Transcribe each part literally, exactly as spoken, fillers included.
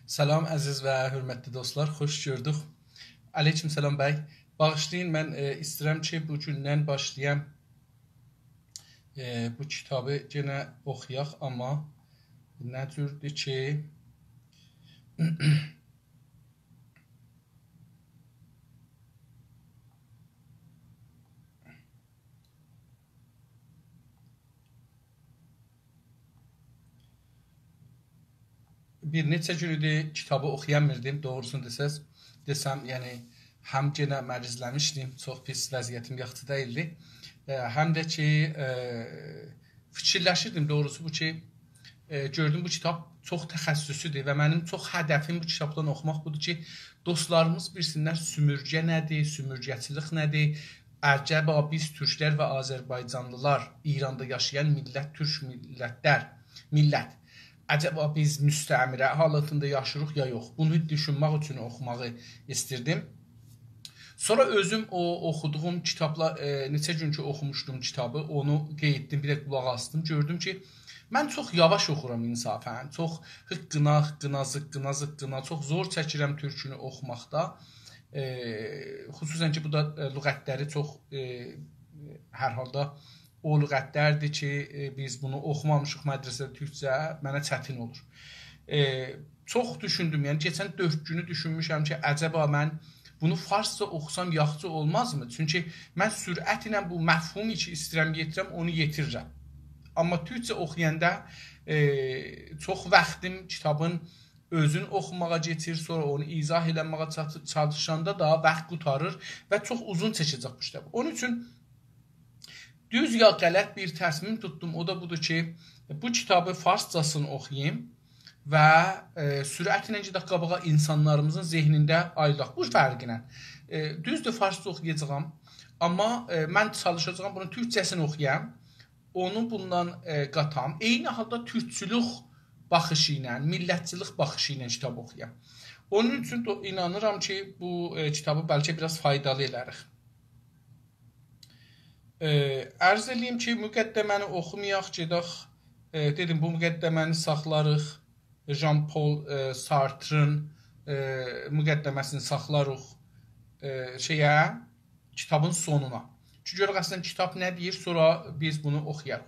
سلام، عزیز و حؤرمتلی دوستلار، خوش گؤردوک. علیکم سلام، بی. باغیشلایین، من، ائ، ایسته‌ییرم کی، بو گوندن باشلایام، ائ، بو کیتابی یئنه اوخویاق، آمما نه جوردور کی، بیر نئچه گون ایدی کیتابی اوخویامیردیم، دوغروسونو دئسز، دئسم، یعنی، هم یئنه مریضله‌میشدیم، چوخ پیس وضعیتیم یاخشی دئییلدی. ائ، هم ده کی، ائ، فیکیرلشیردیم، دوغروسو بو کی، ائ، گؤردوم بو کیتاب چوخ تخصصی‌دیر و منیم چوخ هدفیم بو کیتابدان اوخوماق بودور کی، دوستلاریمیز بیلسینلر سومورگه نه‌دیر، سومورگه‌چیلیک نه‌دیر، عجبا بیز تورکلر و آذربایجانلیلار، ایراندا یاشایان میللت، تورک میللتلر، میللت، عجبا بیز مستعمره حالتیندا یاشاییریق یا یوخ؟ بونو دوشونمک اوچون اوخوماغی ایستیردیم. سونرا اؤزوم او اوخودوغوم کیتابلا، ائ، نئچه گون کی اوخوموشدوم کیتابی، اونو قئییتدیم، بیر ده قولاق آسدیم. گؤردوم کی، من چوخ یاواش اوخورام انصافاً. چوخ هیققینا، هیققینا، زیققینا، زیققینا. چوخ زور چکیرم تورکونو اوخوماقدا. ائ، خصوصاً کی، بو دا، ائ، لغتلری چوخ، ائ، هر حالدا او لغتلردیر کی، ائ، بیز بونو اوخومامیشیق مدرسه‌ده تورکجه، منه چتین اولور. ائ، چوخ دوشوندوم، یعنی کئچن دؤرد گونو دوشونموشم کی، عجبا من بونو فارسجا اوخوسام یاخشی اولمازمی؟ چونکی من سرعتله بو مفهومو کی ایسته‌ییرم یئتیرم، اونو یئتیریرم. آمما تورکجه اوخویاندا، ائ، چوخ واختیم کیتابین اؤزون اوخوماغا کئچیر، سونرا اونو ایضاح ائله‌مه‌یه چات-، چالیشاندا دا واخت قوتاریر و چوخ اوزون چکه‌جک بو کیتاب. اونون اوچون دوز یا غلط بیر تصمیم توتدوم. او دا بودور کی، بو کیتابی فارسجاسینی اوخویاییم و، ائ، سرعتله گئدک قاباغا، اینسانلاریمیزین ذهنینده آییلاق. بو فرقله. ائ، دوزدور، فارسجا اوخویاجاغام. آمما، ائ، من چالیشاجاغام بونو تورکجه‌سینی اوخویام. اونو بوندان، ائ، قاتام. عینی حالدا تورکچولوک باخیشی ایله، میللتچیلیک باخیشی ایله کیتاب اوخویام. اونون اوچون ده اینانیرام کی، بو، ائ، کیتابی بلکه بیر آز فایدالی ائلریک. ائ، عرض ائله‌ییم کی، مقدمه‌نی اوخومایاق، گئدک. ائ، دئدیم، بو مقدمه‌نی ساخلاریق. ژان پل، ائ، سارترین، ائ، مقدمه‌سینی ساخلاریق، ائ، شئیه، کیتابین سونونا. کی، گؤرک اصلاً کیتاب نه دئییر، سونرا بیز بونو اوخویاریق.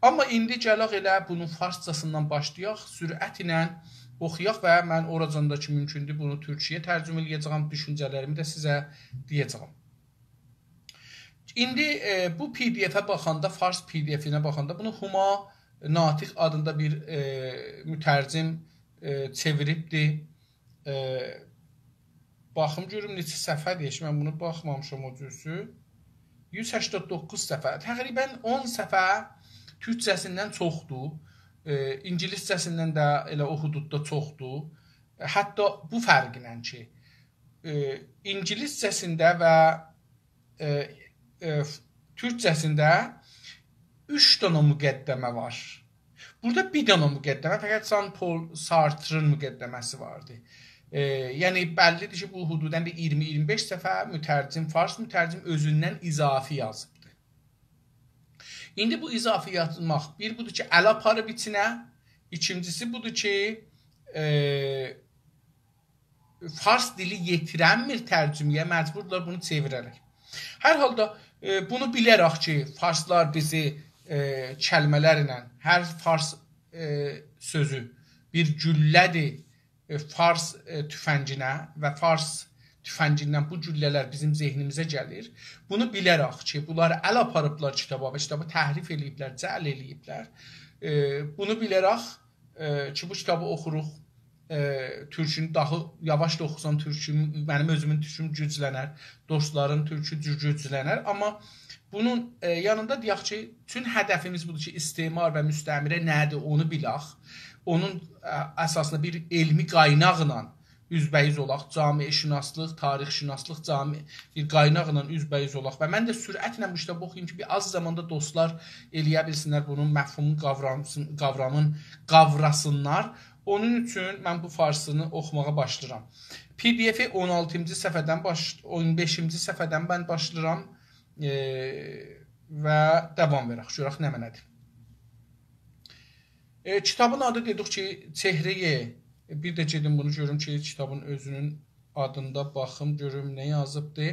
آمما ایندی گلک ائله بونون فارسجاسیندان باشلایاق، سرعتله اوخویاق و من اوراجان دا کی مومکوندور، بونو تورکجه‌یه ترجمه ائله‌یه‌جه‌یم، دوشونجه‌لریمی ده سیزه دئیه‌جه‌یم. ایندی، ائ، بو پی دی افه باخاندا، فارس پی دی افینه باخاندا، بونو هما ناطق آدیندا بیر، ائ، مترجم، ائ، چئویریبدی. ائ، باخیم گؤروم نئچه صفحه‌دیر کی، من بونو باخمامیشام او جورسو. یوز سکسن دوققوز صفحه. تقریباً اون صفحه تورکجه‌سیندن چوخدور. ائ، اینگیلیسجه‌سیندن ده ائله او حدوددا چوخدور. ائ، حتی بو فرقله کی، ائ، اینگیلیسجه‌سینده و، ائ، ائ، تورکجه‌سینده اوچ دنه مقدمه وار. بورادا بیر دنه مقدمه، فقط ژان پل سارترین مقدمه‌سی واردی. ائ، یعنی بللی‌دیر کی، بو حدوداً بیر اییرمی اییرمی بئش صفحه مترجم، فارس مترجم اؤزوندن اضافی یازیبدی. ایندی بو اضافی یازماق، بیر بودور کی، ال آپاریب ایچینه، ایکینجیسی بودور کی، ائ، فارس دیلی یئتیرنمیر ترجمه‌یه، مجبوردولار بونو چئویره‌رک. هر حالدا، ائ، بونو بیله‌رک کی، فارسلار بیزی، ائ، کلمه‌لرله، هر فارس، ائ، سؤزو بیر گولله‌دیر، ائ، فارس، ائ، توفنگینه و فارس توفنگیندن بو گولله‌لر بیزیم ذهنیمیزه گلیر. بونو بیله‌رک کی، بونلاری ال آپاریبلار کیتابا و کیتابی تحریف ائله‌ییبلر، جعل ائله‌ییبلر. ائ، بونو بیله‌رک، ائ، کی، بو کیتابی اوخوروق، ائ، تورکونو داها یاواش دا اوخوسام، تورکوم، منیم اؤزومون تورکوم گوجلنر، دوستلارین تورکو گو-، گوجلنر. آمما بونون، ائ، یانیندا دئیک کی، بوتون هدفیمیز بودور کی، استعمار و مستعمره نه‌دیر، اونو بیلک. اونون، ائ، اساسیندا بیر علمی قایناقلا اوزبه‌اوز اولاق، جامعه‌شناسلیق، تاریخ‌شناسلیق، جامعه، بیر قایناقلا اوزبه‌اوز اولاق. و من ده سرعتله بو کیتابی اوخویوم کی، بیر آز زاماندا دوستلار ائله‌یه بیلسینلر بونون مفهومون، قاورامسین-، قاورامین قاوراسینلار. اونون اوچون من بو فارسینی اوخوماغا باشلاییرام. پی دی افی اون آلتینجی صفحه‌دن باش-، اون بئشینجی صفحه‌دن من باشلاییرام. ائ، و داوام وئرک، گؤرک نمنه‌دیر. ائ، کیتابین آدی دئدیک کی، چهره‌ی بیر ده گئدیم بونو گؤروم کی، کیتابین اؤزونون آدیندا باخیم، گؤروم نه یازیبدی.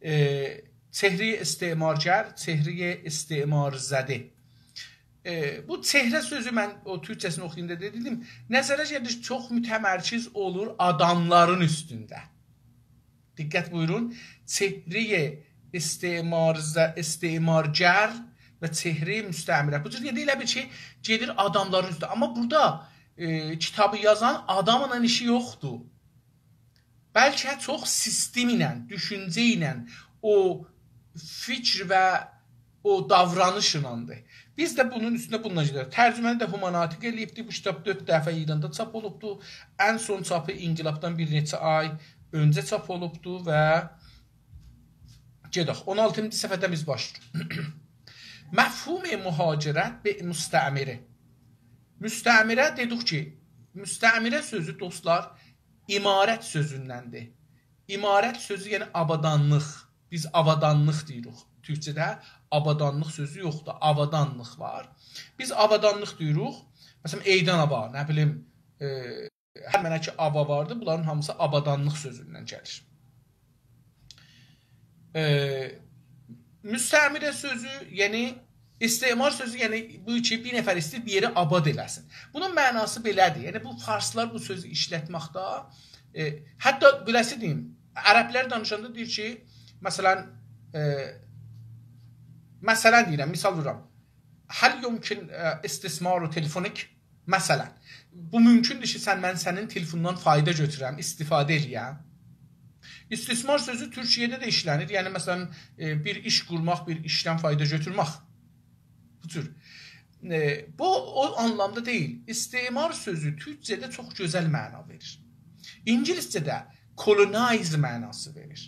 ائ، چهره‌ی استعمارگر، چهره‌ی استعمارزده. ائ، بو چهره سؤزو من او تورکجه‌سینی اوخویاندا دئدیم، نظره گلیر چوخ متمرکز اولور آداملارین اوستونده. دقت بویورون، چهره‌ی استعمارزه-، استعمارگر و چهره‌ی مستعمره. بو جور گئدیر، ائله بیل کی، گئدیر آداملارین اوستونه. آمما بورادا، ائ، کیتابی یازان آداملا ایشی یوخدور. بلکه چوخ سیستم ایله، دوشونجه ایله، او فیکیر و او داورانیشلادیر. بیز ده بونون اوستونه بونونلا گئدریک. ترجمه‌نی ده هما ناطق ائله‌ییبدی. بو کیتاب دؤرد دفعه ایراندا چاپ اولوبدو. ان سون چاپی انقلابدان بیر نئچه آی اؤنجه چاپ اولوبدو و گئدک. اون آلتینجی صفحه‌دن بیز باشلاییریق. مفهوم مهاجرت به مستعمره. مستعمره دئدیک کی، مستعمره سؤزو، دوستلار، عمارت سؤزوندندیر. عمارت سؤزو، یعنی آبادانلیق. بیز آوادانلیق دئییریک. تورکجه‌ده آبادانلیق سؤزو یوخدور. آوادانلیق وار. بیز آوادانلیق دئییریک. مثلا، ائیدن آوا، نه بیلیم، ائ، هر منه کی آوا واردی، بونلارین هامیسی آبادانلیق سؤزوندن گلیر. ائ، مستعمره سؤزو، یعنی استعمار سؤزو، یعنی بو کی، بیر نفر ایسته‌ییر بیر یئری آباد ائله‌سین. بونون معناسی بئله‌دیر. یعنی بو فارسلار بو سؤزو ایشلتمکده، ائ، حتی بئله‌سی دئییم، عربلر دانیشاندا دئییر کی، مثلا، ائ، مثلا دئییرم، مثال وورورام. هل یمکن، ائ، استثمار تلفنک؟ مثلا، بو مومکوندور کی، سن، من سنین تلفوندان فایدا گؤتورم، استفاده ائله‌یم. استثمار سؤزو تورکیه‌ده ده ایشله‌نیر. یعنی، مثلا، ائ، بیر ایش قورماق، بیر ایشدن فایدا گؤتورمک. بو جور. ائ، بو او آنلامدا دئییل. استعمار سؤزو تورکجه‌ده چوخ گؤزل معنا وئریر. اینگیلیسجه‌ده colonize معناسی وئریر.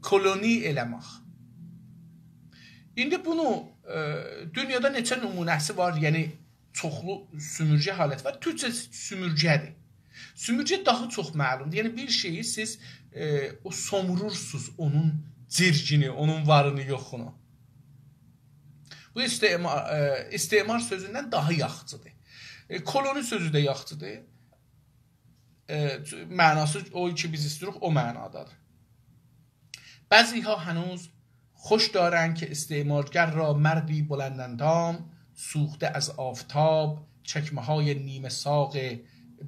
کولونی ائله‌مک. ایندی بونو، ائ، دونیادا نئچه نمونه‌سی وار، یعنی چوخلو سومورگه حالتی وار. تورکجه سومورگه‌دیر. سومورگه داها چوخ معلومدور. یعنی بیر شئیی سیز، ائ، او سومورورسوز، اونون جیرگینی، اونون وارینی، یوخونو. بو استعمار، ائ، استعمار سؤزوندن داها یاخشیدیر. ائ، کولونی سؤزو ده یاخشیدیر. ائ، معناسی او کی، بیز ایسته‌ییریک، او معنادادیر. بعضی‌ها هنوز خوش دارند که استعمارگر را مردی بلنداندام، سوخته از آفتاب، چکمه‌های نیمه ساق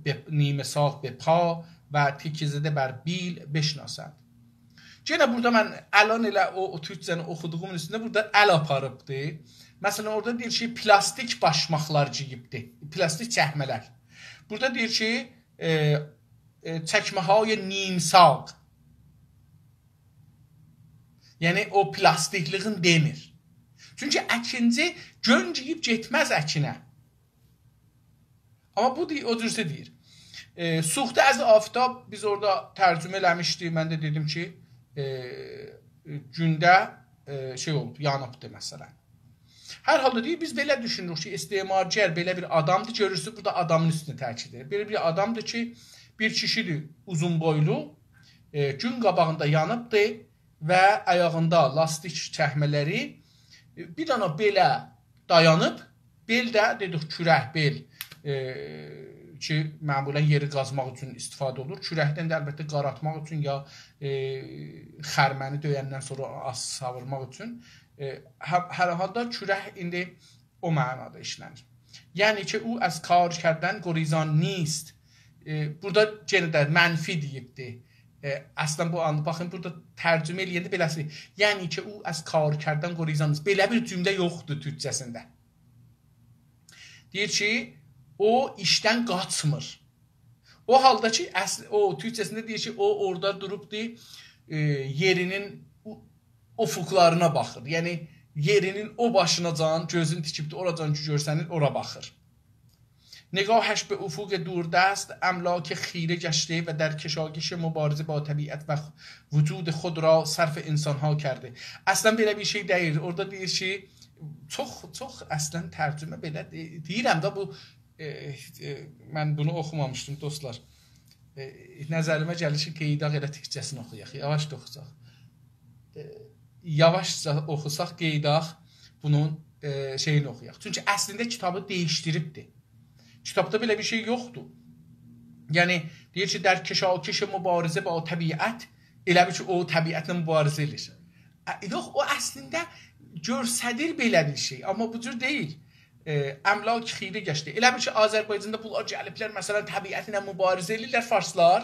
به، نیمه ساق به پا و تکیه‌زده بر بیل بشناسند. یئنه بورادا من الان ائله او، او تورکجه‌نی اوخودوغومون اوستونده بورادا ال آپاریبدی. مثلا، اورادا دئییر کی، پلاستیک باشماقلار گئییبدی. پلاستیک چکمه‌لر. بورادا دئییر کی، ائ، ائ، چکمه‌های نیم ساق. یعنی او پلاستیکلیغین دئمیر. چونکی اکینچی گؤن گئییب گئتمز اکینه. آمما بو دئییر، او جورسه دئییر. ائ، سوخته از آفتاب، بیز اورادا ترجمه ائله‌میشدیک. من ده دئدیم کی، ائ، گونده، ائ، شئی اولوب، یانیبدی مثلا. هر حالدا دئییر، بیز بئله دوشونوروک کی، استعمارگر بئله بیر آدامدیر، گؤرورسونوز، بورادا آدامین اوستونه تأکید ائدیر. بئله بیر آدامدیر کی، بیر کیشیدیر، اوزون بویلو، ائ، گون قاباغیندا یانیبدی و آیاغیندا لاستیک چکمه‌لری، ائ، بیر دنه بئله دایانیب، بئل ده، دئدیک، کورک، بئل، ائ، کی، معمولا یئری قازماق اوچون استفاده اولور. کورکدن ده البته قاراتماق اوچون یا، ائ، خرمنی دؤیندن سونرا آز ساوورماق اوچون. ائ، هه-، هر حالدا کورک ایندی او معنادا ایشله‌نیر. یعنی که او از کار کردن گریزان نیست. ائ، بورادا یئنه ده منفی دئییبدی. ائ، اصلا بو آن، باخین، بورادا ترجمه ائله‌ینده بئله‌سی، یعنی که او از کار کردن گریزان نیست. بئله بیر جمله یوخدور تورکجه‌سینده. دئییر کی، او ایشدن قاچمیر. او حالدا کی، اصل، او تورکجه‌سینده دئییر کی، او اورادا دوروبدور، ائ، یئرینین او-، افقلارینا باخیر. یعنی، یئرینین او باشیناجان گؤزون تیکیبدیر، اوراجان کی، گؤرسنیر، اورا باخیر. نگاهش به افق دوردست، املاک خیره گشته و در کشاکش مبارزه با طبیعت و وجود خود را صرف انسان‌ها کرده. اصلا بئله بیر شئی دئییل. اورادا دئییر کی، چوخ، چوخ اصلا ترجمه بئله دئ-، دئییرم ده بو، ائ، ائ، من بونو اوخومامیشدیم، دوستلار. ائ، نظریمه گلیر کی، قئییداق ائله تورکجه‌سینی اوخویاق. یاواش دا اوخوساق. ائ، یاواشجا اوخوساق، قئییداق بونون، ائ، شئیینی اوخویاق. چونکی اصلینده کیتابی دییشدیریبدیر. کیتابدا بئله بیر شئی یوخدور. یعنی، دئییر کی، «در کشاکش مبارزه با طبیعت»، ائله بیل کی، او طبیعتله مبارزه ائدیر. ا، یوخ، او اصلینده گؤستریر بئله بیر شئی، آمما بو جور دئییل. ائ، املاک خیره گشته. ائله بیل کی، آذربایجاندا بونلار گلیبلر، مثلا، طبیعتله مبارزه ائدیرلر فارسلار.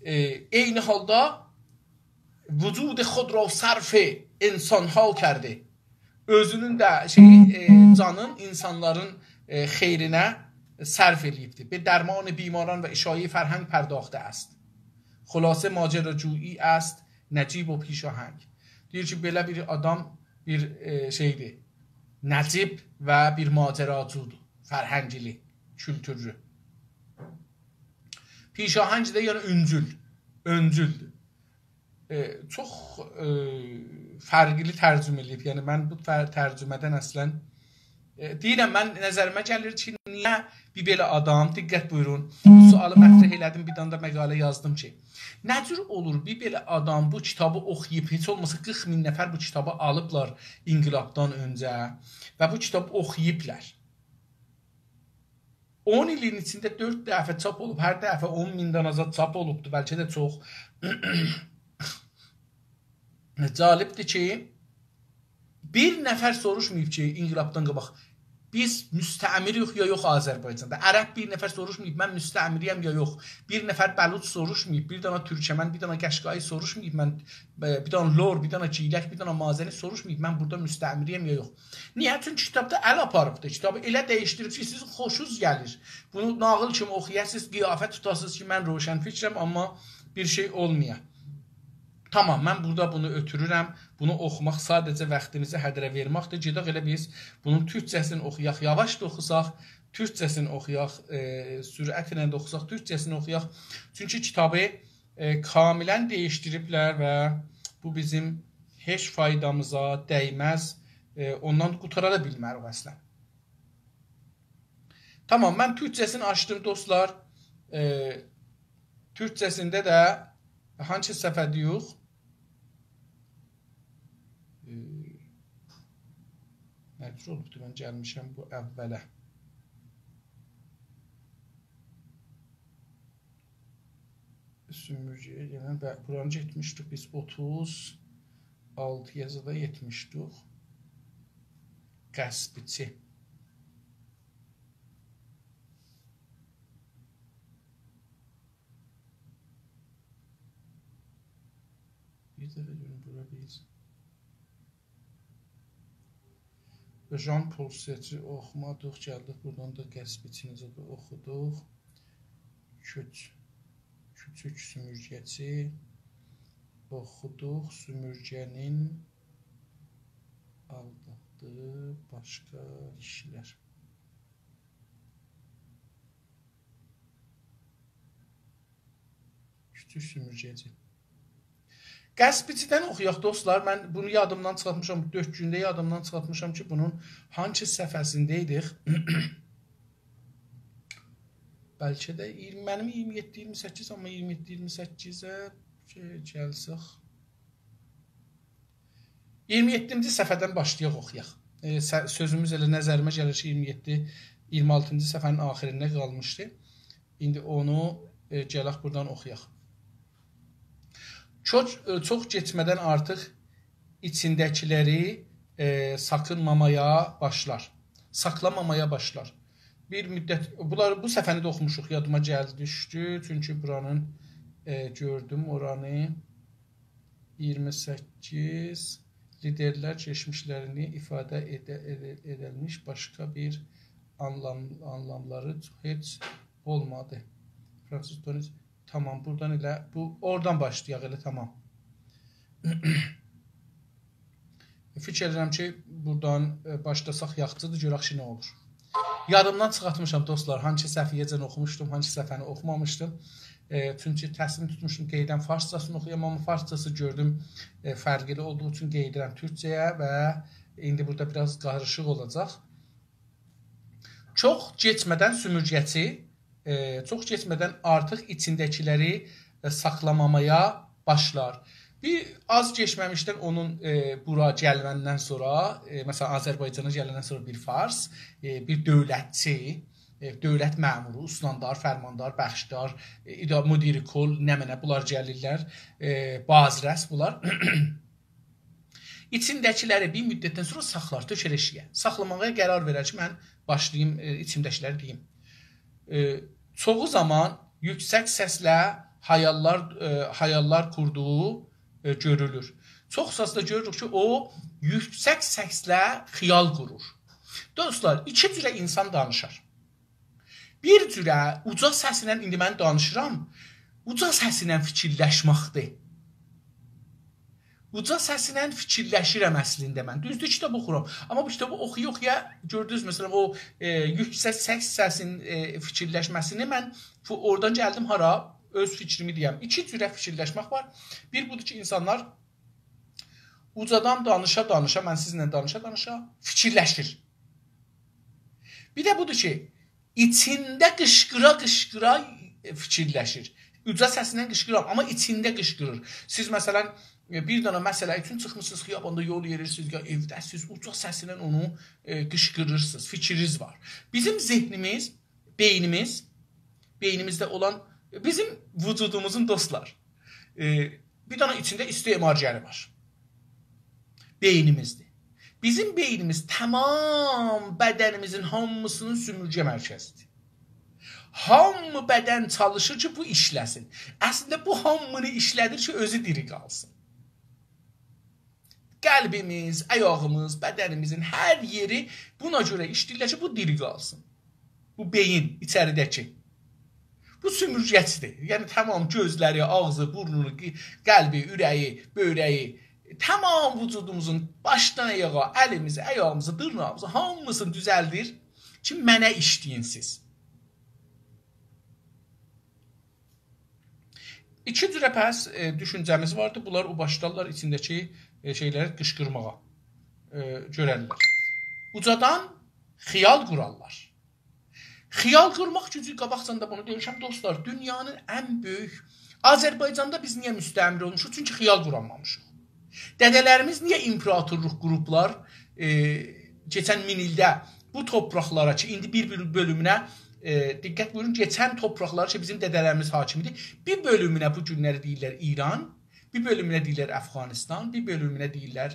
ائ، عینی حالدا «وجود خود را صرف انسان‌ها کرده». اؤزونون ده شئیی، ائ، جانین اینسانلارین، ائ، خیرینه صرف ائله‌ییبدیر. «به درمان بیماران و اشاعهٔ فرهنگ پرداخته است. خلاصه ماجراجویی است نجیب و پیشاهنگ». دئییر کی، بئله بیر آدام بیر، ائ، شئیدیر، نجیب و بیر ماجراجودور، فرهنگلی، کولتورلو. پیشاهنگ ده، یعنی اؤنجول، اؤنجولدور. ائ، چوخ، ائ، فرقلی ترجمه ائله‌ییب. یعنی، من بو فر-، ترجمه‌دن اصلا، ائ، دئییرم، من نظریمه گلیر کی، نییه بیر بئله آدام، دقت بویورون، بو سؤالی مطرح ائله‌دیم، بیر دنه ده مقاله یازدیم کی، نه جور اولور بیر بئله آدام بو کیتابی اوخویوب، هئچ اولماسا قیرخ مین نفر بو کیتابی آلیبلار انقلابدان اؤنجه و بو کیتابی اوخویوبلار. اون ایلین ایچینده دؤرد دفعه چاپ اولوب، هر دفعه اون میندن آزاد چاپ اولوبدو، بلکه ده چوخ. جالبدیر کی، بیر نفر سوروشماییب کی، انقلابدان قاباق بیز مستعمره‌یوخ یا یوخ آذربایجاندا. عرب بیر نفر سوروشماییب، «من مستعمره‌یم یا یوخ؟» بیر نفر بلوچ سوروشماییب، بیر دنه تورکمن، بیر دنه قشقایی سوروشماییب، «من، ائ، بیر دنه لور، بیر دنه گیلک، بیر دنه مازنی سوروشماییب، من بورادا مستعمره‌یم یا یوخ؟» نییه؟ چونکی کیتابدا ال آپاریبدیر. کیتابی ائله دییشدیریب کی، سیزین خوشونوز گلیر. بونو ناغیل کیمی اوخویاسینیز، قیافه توتاسینیز کی، من روشنفکرم، آمما بیر شئی اولمایا. تامام، من بورادا بونو اؤتورورم. بونو اوخوماق ساده‌جه واختیمیزی هدره وئرمکدیر. گئدک ائله بیز بونون تورکجه‌سینی اوخویاق، یاواش دا اوخوساق، تورکجه‌سینی اوخویاق، ائ، سرعتله ده اوخوساق، تورکجه‌سینی اوخویاق. چونکی کیتابی، ائ، کاملاً دییشدیریبلر و بو بیزیم هئچ فایدامیزا دیمز. ائ، اوندان قوتارا دا بیلمه‌ریک اصلاً. تامام، من تورکجه‌سینی آچدیم، دوستلار. ائ، تورکجه‌سینده ده هانسی صفحه‌ده‌یوخ؟ ائ، مجبور اولوبدو، من گلمیشم بو اوّله. سومورگه‌یه گلن و بورانی گئتمیشدیک بیز اوتوز آلتی‌یا زادا یئتمیشدیک. غصبچی. بیر دفعه گؤروم بورا بیز ژان پل سارتری اوخومادیق، گلدیک بورادان دا غصبچینی ده اوخودوق. کوچ-، کوچوک سومورگه‌چی اوخودوق، سومورگه‌نین آلداتدیغی باشقا کیشیلر. کوچوک سومورگه‌چی. غصبچیدن اوخویاق، دوستلار. من بونو یادیمدان چیخارتمیشام، دؤرد گونده یادیمدان چیخارتمیشام کی، بونون هانسی صفحه‌سینده ایدیک. بلکه ده اییرمی، منیم اییرمی یئددی اییرمی سککیز، آمما اییرمی یئددی اییرمی سککیزه شئی، گلسک. اییرمی یئددینجی صفحه‌دن باشلایاق اوخویاق. ائ، سه-، سؤزوموز ائله نظریمه گلیر کی، اییرمی یئددی، اییرمی آلتینجی صفحه‌نین آخیرینده قالمیشدی. ایندی اونو، ائ، گلک بورادان اوخویاق. چوخ، ائ، چوخ کئچمه‌دن آرتیق ایچینده‌کیلری، ائ، ساخینمامایا باشلار. ساخلامامایا باشلار. بیر مدت، بونلار، بو صفحه‌نی ده اوخوموشوق، یادیما گلدی، دوشدو. چونکی بورانین، ائ، گؤردوم اورانی. اییرمی سککیز، لیدرلر کئچمیشلرینی ایفاده ائده-، ائده-، ائدیلمیش باشقا بیر آنلام-، آنلاملاری هئچ اولمادی. فرانسیس دونیز، تامام، بورادان ائله، بو، اورادان باشلایاق ائله، تامام. فیکیر ائدیرم کی، بورادان، ائ، باشلاساق یاخشیدیر، گؤرک کی، نه اولور. یادیمدان چیخارتمیشام، دوستلار، هانسی صفحه‌یه‌جن اوخوموشدوم، هانسی صفحه‌نی اوخومامیشدیم. ائ، چونکی تصمیم توتموشدوم، قاییدام فارسجاسینی اوخویام، آمما فارسجاسی گؤردوم، ائ، فرقلی اولدوغو اوچون قاییدیرام تورکجه‌یه و ایندی بورادا بیر آز قاریشیق اولاجاق. چوخ کئچمه‌دن سومورگه‌چی، ائ، چوخ کئچمه‌دن آرتیق ایچینده‌کیلری، ائ، ساخلامامایا باشلار. بیر آز کئچمه‌میشدن اونون، ائ، بورا گلمندن سونرا، ائ، مثلا، آذربایجانا گلندن سونرا بیر فارس، ائ، بیر دؤولتچی، ائ، دؤولت مأمورو، استاندار، فرماندار، بخشدار، ائ، ادا-، مدیر کل، نمنه بونلار گلیرلر، ائ، بازرس بونلار. ایچینده‌کیلری بیر مدتدن سونرا ساخلار، تؤکر ائشیگه. ساخلاماغا قرار وئرر کی، من باشلاییم، ائ، ایچیمده‌کیلری دئییم. ائ، چوخو زامان یوکسک سسله هایاللار، ائ، هایاللار قوردوغو، ائ، گؤرولور. چوخ سسله گؤروروک کی، او یوکسک سسله خیال قورور. دوستلار، ایکی جوره اینسان دانیشار. بیر جوره اوجا سسله، ایندی من دانیشیرام، اوجا سسله فیکیرلشمکدیر. اوجا سسله فیکیرلشیرم اصلینده من. دوزدور، کیتاب اوخورام. آمما بو کیتابی اوخویا-اوخویا گؤردونوز، مثلا، او، ائ، یوکسک سس، سسین، ائ، فیکیرلشمه‌سینی من فو-، اورادان گلدیم هارا؟ اؤز فیکریمی دئیم. ایکی جوره فیکیرلشمک وار. بیر بودور کی، اینسانلار اوجادان دانیشا-دانیشا، من سیزینله دانیشا-دانیشا فیکیرلشیر. بیر ده بودور کی، ایچینده قیشقیرا-قیشقیرا فیکیرلشیر. اوجا سسله قیشقیرام، آمما ایچینده قیشقیریر. سیز، مثلا، بیر دنه مسئله اوچون چیخمیسینیز خیاباندا، یول یئریرسینیز، یا ائوده‌سینیز، اوجا سسله اونو، ائ، قیشقیریرسینیز. فیکرینیز وار. بیزیم ذهنیمیز، بئینیمیز، بئینیمیزده اولان، بیزیم وجودوموزون، دوستلار، ائ، بیر دنه ایچینده استعمارگری وار. بئینیمیزدیر. بیزیم بئینیمیز تمام بدنیمیزین هامیسینین سؤمورگه مرکزیدیر. هامی بدن چالیشیر کی، بو ایشله‌سین. اصلینده بو هامینی ایشله‌دیر کی، اؤزو دیری قالسین. قلبیمیز، آیاغیمیز، بدنیمیزین هر یئری بونا گؤره ایشله‌ییرلر کی، بو دیری قالسین. بو بئیین ایچریده‌کی. بو سؤمورگه‌چیدیر. یعنی تمام گؤزلری، آغزی، بورنونو، قی-، قلبی، اوره‌یی، بؤیره‌یی، تمام وجودوموزون باشدان آیاغا، الیمیزی، آیاغیمیزی، دیرناغیمیزی، هامیسینی دوزلدیر کی، منه ایشله‌یین سیز. ایکی جوره پس، ائ، دوشونجه‌میز واردی. بونلار او باشلارلار ایچینده‌کی، ائ، شئیلری قیشقیرماغا، ائ، گؤررلر. اوجادان خیال قورارلار. خیال قورماق گوجو، قاباقجان دا بونو دئمیشم، دوستلار، دونیانین ان بؤیوک، آذربایجاندا بیز نییه مستعمره اولموشوق؟ چونکی خیال قورانمامیشیق. دده‌لریمیز نییه ایمپراتورلوق قوروبلار، ائ، کئچن مین ایلده بو تورپاقلارا کی، ایندی بیر، بیر بؤلومونه، ائ، دقت بویورون، کئچن تورپاقلار کی، بیزیم دده‌لریمیز حاکم ایدی، بیر بؤلومونه بو گونلری دئییرلر ایران، بیر بؤلومونه دئییرلر افغانستان، بیر بؤلومونه دئییرلر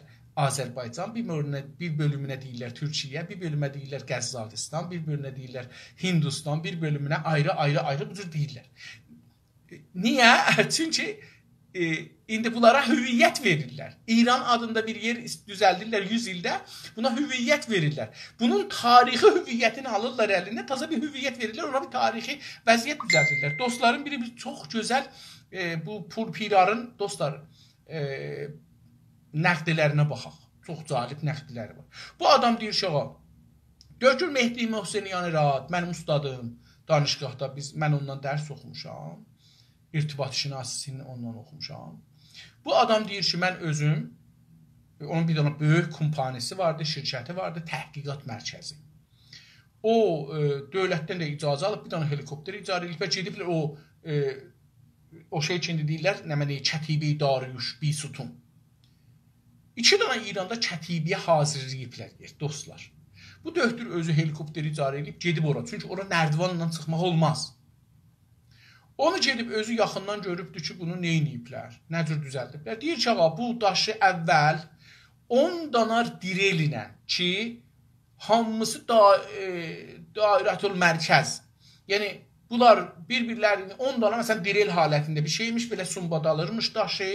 آذربایجان، بیر بؤلومونه، بیر بؤلومونه دئییرلر تورکیه، بیر بؤلومه دئییرلر قزاقیستان، بیر بؤلومونه دئییرلر هندوستان، بیر بؤلومونه آیری، آیری، آیری بو جور دئییرلر. نییه؟ چونکی، ائ، ایندی بونلارا هویت وئریرلر. ایران آدیندا بیر یئر ایس-، دوزلدیرلر یوز ایلده، بونا هویت وئریرلر. بونون تاریخی هویتینی آلیرلار الینه، تازا بیر هویت وئریرلر، اونا بیر تاریخی وضعیت دوزلدیرلر. دوستلارین بیری بیر چوخ گؤزل، ائ، بو پورپیرارین، دوستلار، ائ، نقدلرینه باخاق. چوخ جالب نقدلری وار. بو آدام دئییر کی، آغا، دکتر مهدی محسنیان راد، منیم اوستادیم، دانشگاهدا بیز، من اوندان درس اوخوموشام. ارتباط شناسی‌سینی اوندان اوخوموشام. بو آدام دئییر کی، من اؤزوم، اونون بیر دنه بؤیوک کمپانی‌سی واردی، شرکتی واردی، تحقیقات مرکزی. او، ائ، دؤولتدن ده اجازه آلیب، بیر دنه هلیکوپتر اجاره ائدیب و گئدیبلر او، ائ، او شئی کی، ایندی دئییرلر، نمنه، کتیبه داریوش بیستون. ایکی دنه ایراندا کتیبه‌یه حاضیرلاییبلار یئر، دوستلار. بو دکتر اؤزو هلیکوپتر اجاره ائدیب، گئدیب اورا. چونکی اورا نردیوانلا چیخماق اولماز. اونو گئدیب اؤزو یاخیندان گؤروبدور کی، بونو نئینییبلر، نه جور دوزلدیبلر. دئییر کی، آغا، بو داشی اول اون دانا دریل ایله کی، هامیسی دا-، ائ، دایرةالمرکز. یعنی، بونلار بیر-بیرلرینی اون دانا، مثلا، دریل حالتینده بیر شئیمیش، بئله سومبادالیرمیش داشی.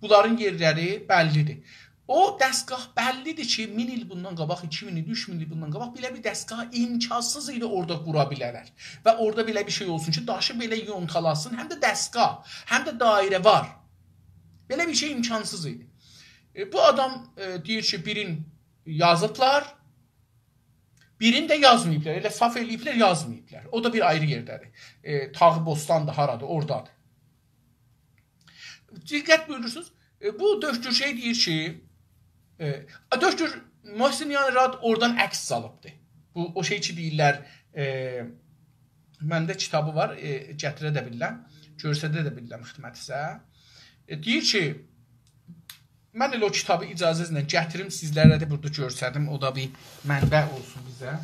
بونلارین یئرلری بللی‌دیر. او دستگاه بللی‌دیر کی، مین ایل بوندان قاباق، ایکی مین ایل، اوچ مین ایل بوندان قاباق بئله بیر دستگاه امکانسیز ایدی اورادا قورا بیله‌لر. و اورادا بئله بیر شئی اولسون کی، داشی بئله یونتالاسین، هم ده دستگاه، هم ده دایره‌وار. بئله بیر شئی امکانسیز ایدی. ائ، بو آدام، ائ، دئییر کی، بیرین یازیبلار، بیرینی ده یازماییبلار. ائله صاف ائله‌ییبلر، یازماییبلار. او دا بیر آیری یئرده‌دیر. ائ، تاغ بوستاندیر، هارادیر، اورادادیر. دقت بویورورسونوز. ائ، بو دکتر شئی دئییر کی، ائ، دکتر محسنیان راد اورادان عکس سالیبدی. بو، او شئی کی دئییرلر، ائ، منده کیتابی وار، ائ، گتیره ده بیلیرم، گؤرسده ده بیلیرم خدمتیزه. ائ، دئییر کی، من ائله او کیتابی اجازه‌نیزله گتیریم، سیزلره ده بورادا گؤرسدیم. او دا بیر منبع اولسون بیزه.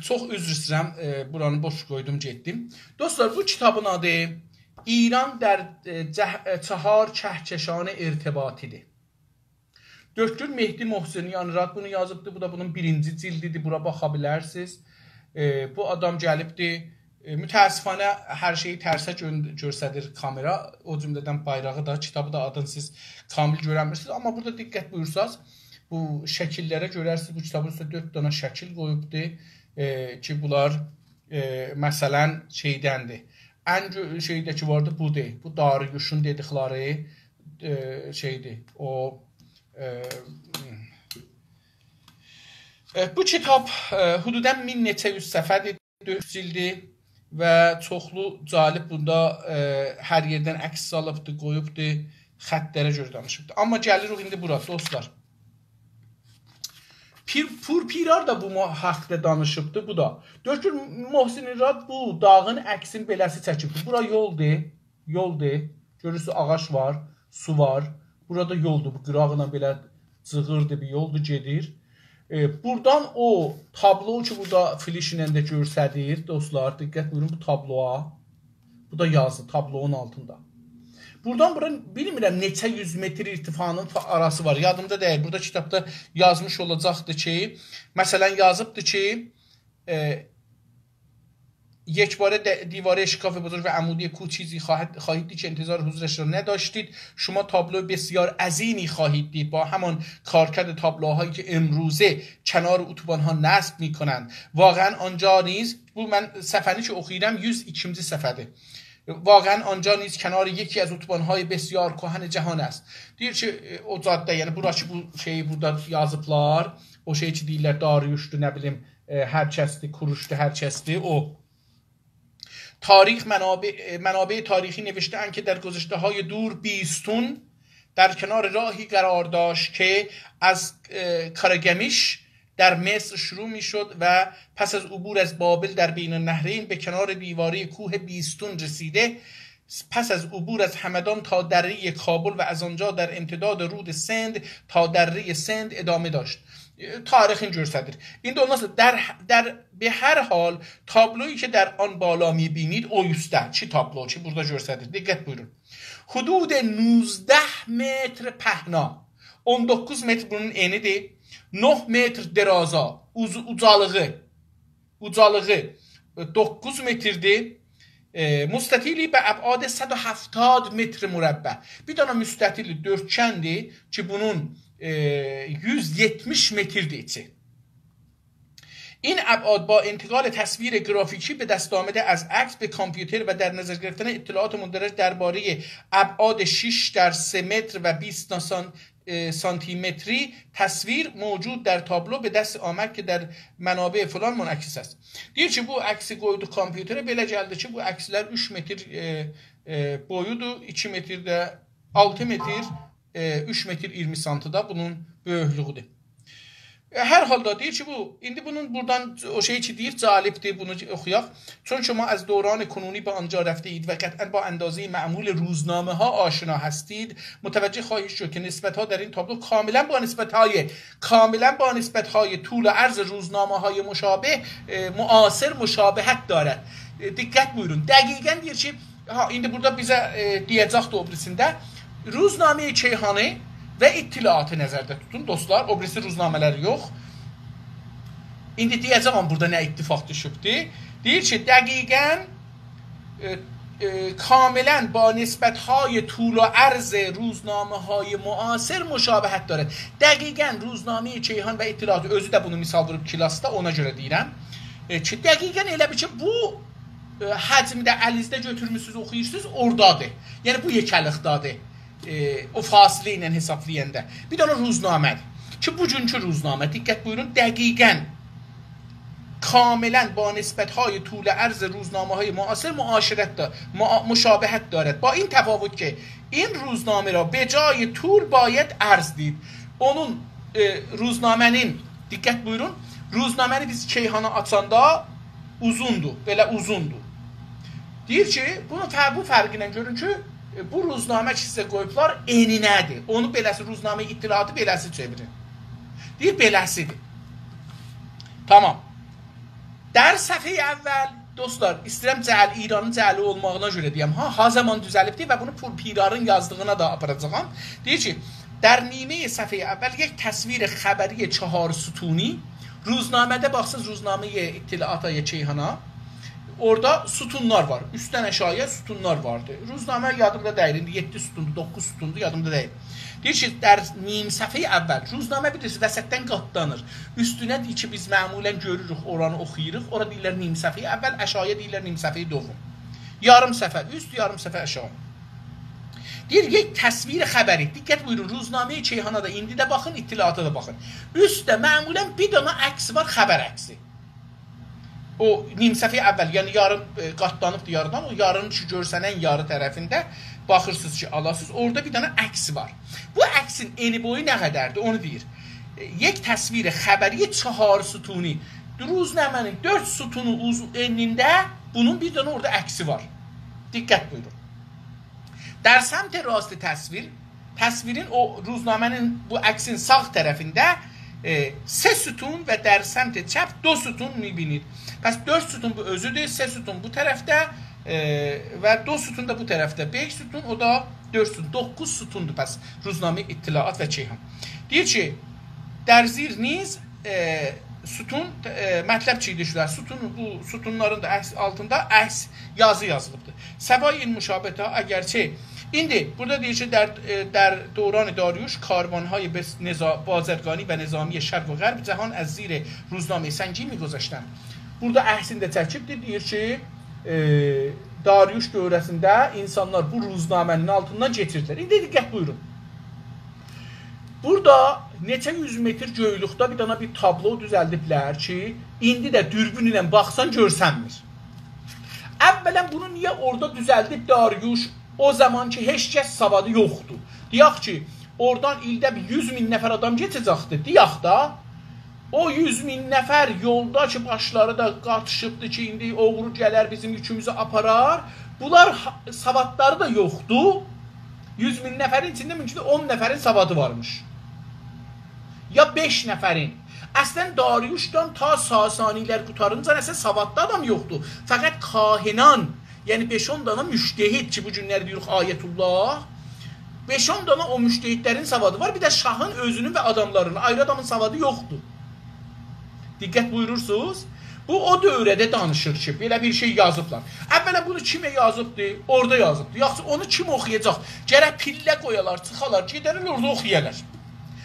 چوخ عذر ایسته‌ییرم، ائ، بورانی بوش قویدوم، گئتدیم. دوستلار، بو کیتابین آدی «ایران در، ائ، جه-، ائ، چهار کهکشان ارتباطی»دیر. دکتر مهدی محسنیان‌راد بونو یازیبدی. بو دا بونون بیرینجی جلدیدیر. بورا باخا بیلرسینیز. ائ، بو آدام گلیبدی. ائ، متأسفانه هر شئیی ترسه گؤن-، گؤستریر کامئرا. او جمله‌دن بایراغی دا، کیتابی دا آدینی سیز کامل گؤرنمیرسینیز. آمما بورادا دقت بویورساز، بو شکیللره گؤررسینیز، بو کیتابین اوسته دؤرد دانا شکیل قویوبدو. ائ، کی، بونلار، ائ، مثلا، شئیدندیر. ان گؤ-، شئیده کی واردی، بودور. بو داریوشون دئدیکلری، ائ، شئیدیر. او، ائ، ائ، بو کیتاب، ائ، حدودا مین نئچه یوز صفحه‌دیر، دؤرد جلدی و چوخلو جالب بوندا، ائ، هر یئردن عکس سالیبدی، قویوبدو، خطلره گؤره دانیشیبدی. آمما گلیریک ایندی بورا، دوستلار. پیر، پور پیرار دا بو مو-، حاقدا دانیشیبدی، بو دا. دکتر محسنیان‌راد بو داغین عکسین بئله‌سی چکیبدی. بورا یولدور، یولدور. گؤرورسونوز، آغاج وار، سو وار. بورادا یولدور، بو قیراغینان بئله جیغیردی، بیر یولدور، گئدیر. ائ، بورادان او تابلو کی، بورادا فلش ایله ده گؤرسدیر، دوستلار، دقت بویورون بو تابلویا. بو دا یازی تابلونون آلتیندا. بورادان بورا بیلمیرم نئچه یوز متر ارتفاعینین فا-، آراسی وار. یادیمدا دئییل. بورادا کیتابدا یازمیش اولاجاقدی کی، مثلا، یازیبدی کی، ائ، یکباره د-، دیوارهٔ شکاف بزرگ و عمودی کوه چیزی خواهد، خواهید دید که انتظار حضورش را نداشتید. شما تابلو بسیار عظیمی خواهید دید با همان کارکرد تابلوهایی که امروزه کنار اتوبان‌ها نصب می‌کنند. واقعا آنجا نیز، بو من صفحه‌نی کی اوخویورام، یوز ایکینجی صفحه‌دیر. واقعا آنجا نیز کنار یکی از اتوبان‌های بسیار کهن جهان است. دئییر کی، ائ، او جاده، یعنی بورا کی، بو شئیی بورادا یازیبلار، او شئی کی دئییرلر، داریوشدور، نه بیلیم، ائ، هر کسدیر، کوروشدور، هر کسدیر، او. تاریخ منابع، منابع تاریخی نوشته‌اند که در گذشته‌های دور بیستون در کنار راهی قرار داشت که از، اه، کارگمیش در مصر شروع می‌شد و پس از عبور از بابل در بین النهرین به کنار دیوارهٔ کوه بیستون رسیده، پس از عبور از همدان تا درهٔ کابل و از آنجا در امتداد رود سند تا درهٔ سند ادامه داشت. تاریخین گؤرسدیر. ایندی اوندان سونرا در، در، به هر حال تابلویی که در آن بالا می‌بینید، او اوستده‌کی تابلو کی بورادا گؤرسدیر. دقت بویورون. حدود نوزده متر پهنا، اون دوققوز متر بونون انیدیر، نه متر درازا، اوز-، اوجالیغی، اوجالیغی، ائ، دوققوز متردیر. ائ، مستطیلی به ابعاد صد و هفتاد متر مربع. بیر دنه مستطیل دؤرتگندیر کی، بونون، ائ، یوز یئتمیش متردیر ایچی. این ابعاد با انتقال تصویر گرافیکی به دست آمده از عکس به کامپیوتر و در نظر گرفتن اطلاعات مندرج دربارهٔ ابعاد شش در سه متر و بیست ناسان-، اه، سانتیمتری تصویر موجود در تابلو به دست آمد که در منابع فلان منعکس است. دئییر کی، بو عکسی قویدو کامپیوتره، بئله گلدی کی، بو عکسلر اوچ متر، اه، اه، بویودور، ایکی متر ده، آلتی متر، اه، اوچ متر اییرمی سانتی دا بونون بؤیوکلویودور. اه، هر حالدا دئییر کی، بو، ایندی بونون بورادان او شئی کی دئییر، جالبدیر، بونو اوخویاق. چون شما از دوران کنونی به آنجا رفته‌اید و قطعا با اندازهٔ معمول روزنامه‌ها آشنا هستید، متوجه خواهید شد که نسبت‌ها در این تابلو کاملا با نسبت‌های، کاملا با نسبت‌های طول و عرض روزنامه‌های مشابه، اه، معاصر مشابهت دارد. اه، دقت بویورون. دقیقا دئییر کی، ها، ایندی بورادا بیزه، ائ، دئیه‌جکدیر او بیریسینده. روزنامهٔ کیهانی و اطلاعاتی نظرده توتون، دوستلار. او بیریسی روزنامه‌لری یوخ. ایندی دئیه‌جم آمما بورادا نه اتفاق دوشوبدور. دئییر کی، دقیقا، ائ، ائ، کاملا با نسبت‌های طول و عرض روزنامه‌های معاصر مشابهت دارد. دقیقا روزنامهٔ کیهان و اطلاعات، اؤزو ده بونو مثال ووروب کلاسدا، اونا گؤره دئییرم. ائ، کی، دقیقا ائله بیل کی، بو ائ، حجمده الینیزده گؤتورموسونوز، اوخویورسونوز، اورادادیر. یعنی بو یئکه‌لیکده‌دیر. ائ، او فاصله ایله حسابلایاندا. بیر دنه روزنامه‌دیر. کی، بوگونکو روزنامه، دقت بویورون، دقیقا کاملا با نسبت‌های طول عرض روزنامه‌های معاصر معاشرت دا-، مع-، مشابهت دارد. با این تفاوت که این روزنامه را به جای طول باید عرض دید. اونون، ائ، روزنامه‌نین، دقت بویورون، روزنامه‌نی بیز کیهانا آچاندا اوزوندور، بئله اوزوندور. دئییر کی، بونون فر-، بو فرقی ایله گؤرون کی، ائ، بو روزنامه کی سیزه قویوبلار، انینه‌دیر. اونو بئله‌سی، روزنامه اطلاعاتی بئله‌سی چئویرین. دئییر، بئله‌سیدیر. تامام. در صفحهٔ اول، دوستلار، ایسته‌ییرم جعل، ایرانین جعلی اولماغینا گؤره دئیم ها، ها زامان دوزلیبدیر و بونو پورپیرارین یازدیغینا دا آپاراجاغام. دئییر کی، در نیمهٔ صفحهٔ اول یک تصویر خبری چهار ستونی، روزنامه‌ده باخساز، روزنامهٔ اطلاعاتا یا کیهانا، اورادا ستونلار وار. اوستدن آشاغییا ستونلار واردی. روزنامه یادیمدا دئییل، ایندی یئددی ستوندور، دوققوز ستوندور، یادیمدا دئییل. دئییر کی، در نیم صفحهٔ اول، روزنامه بیلیرسینیز، وسطدن قاتلانیر. اوستونه دئییر کی، بیز معمولاً گؤروروک، اورانی اوخویوروق. اورا دئییرلر نیم صفحهٔ اول، آشاغییا دئییرلر نیم صفحهٔ دوم. یاریم صفحه اوست، یاریم صفحه آشاغی. دئییر، یک تصویر خبری. دقت بویورون، روزنامهٔ کیهانا دا ایندی ده باخین، اطلاعاتا دا باخین. اوستده معمولاً بیر دنه عکس وار، خبر عکسی. او نیم صفحهٔ اول، یعنی یاریم، ائ، قاتلانیبدیر یاریدان، او یارینین کی، گؤرسنن یاری طرفینده باخیرسینیز کی، آلاسینیز، اورادا بیر دنه عکس وار. بو عکسین انی بویو نه قدردیر، اونو دئییر. ائ، یک تصویر خبری چهار ستونی، روزنامه‌نین دؤرد ستونو اوز-، انینده بونون بیر دنه اورادا عکسی وار. دقت بویورون. در سمت راست تصویر، تصویرین، او روزنامه‌نین، بو عکسین ساغ طرفینده، ائ، سه ستون و در سمت چپ دو ستون می‌بینید. پس دؤرد ستون بو اؤزودور، سه ستون بو طرفده، ائ، و دو ستون دا بو طرفده. بئش ستون، او دا دؤرد ستون. دوققوز ستوندور پس روزنامه اطلاعات و کیهان. دئییر کی، در زیر نیز ائ، ستون، ائ، مطلب چیده شده. ستون، بو ستونلارین دا عکس، آلتیندا عکس، یازی یازیلیبدیر. سوای این مشابهت‌ها، اگرچه، ایندی بورادا دئییر کی، در، ائ، در دوران داریوش کاروان‌های به نظا-، بازرگانی و نظامی شرق و غرب جهان از زیر روزنامهٔ سنگی می‌گذشتند. بورادا عکسینی ده چکیبدیر، دئییر کی، ائ، داریوش دؤوره‌سینده اینسانلار بو روزنامه‌نین آلتیندان کئچیردیلر. ایندی دقت بویورون. بورادا نئچه یوز متر گؤیلوکده بیر دنه بیر تابلو دوزلدیبلر کی، ایندی ده دوربین ایله باخسان گؤرسنمیر. اولاً، بونو نییه اورادا دوزلدیب داریوش، او زامان کی، هئچ کس سوادی یوخدور؟ دئیک کی، اورادان ایلده بیر یوز مین نفر آدام کئچه‌جکدی، دئیک دا. او یوز مین نفر یولدا کی، باشلاری دا قاتیشیبدی کی، ایندی اوغرو گلر بیزیم یوکوموزو آپارار. بونلار ها-، سوادلاری دا یوخدور. یوز مین نفرین ایچینده ممکن اون نفرین سوادی وارمیش. یا بئش نفرین. اصلاً داریوشدان تا ساسانی‌لر قوتارینجا اصلاً سوادلی آدام یوخدور. فقط کاهنان، یعنی بئش-اون دانا مجتهد کی، بو گونلری دئییریک آیت‌الله، بئش-اون دانا او مجتهدلرین سوادی وار، بیر ده شاهین اؤزونون و آداملارینین، آیری آدامین سوادی یوخدور. دقت بویورورسونوز؟ بو او دؤوره‌ده دانیشیر کی، بئله بیر شئی یازیبلار. اولاً بونو کیمه یازیبدی؟ اورادا یازیبدی. یاخشی، اونو کیم اوخویاجاق؟ گرک پیلله قویالار، چیخالار، گئده‌لر اورادا اوخویالار.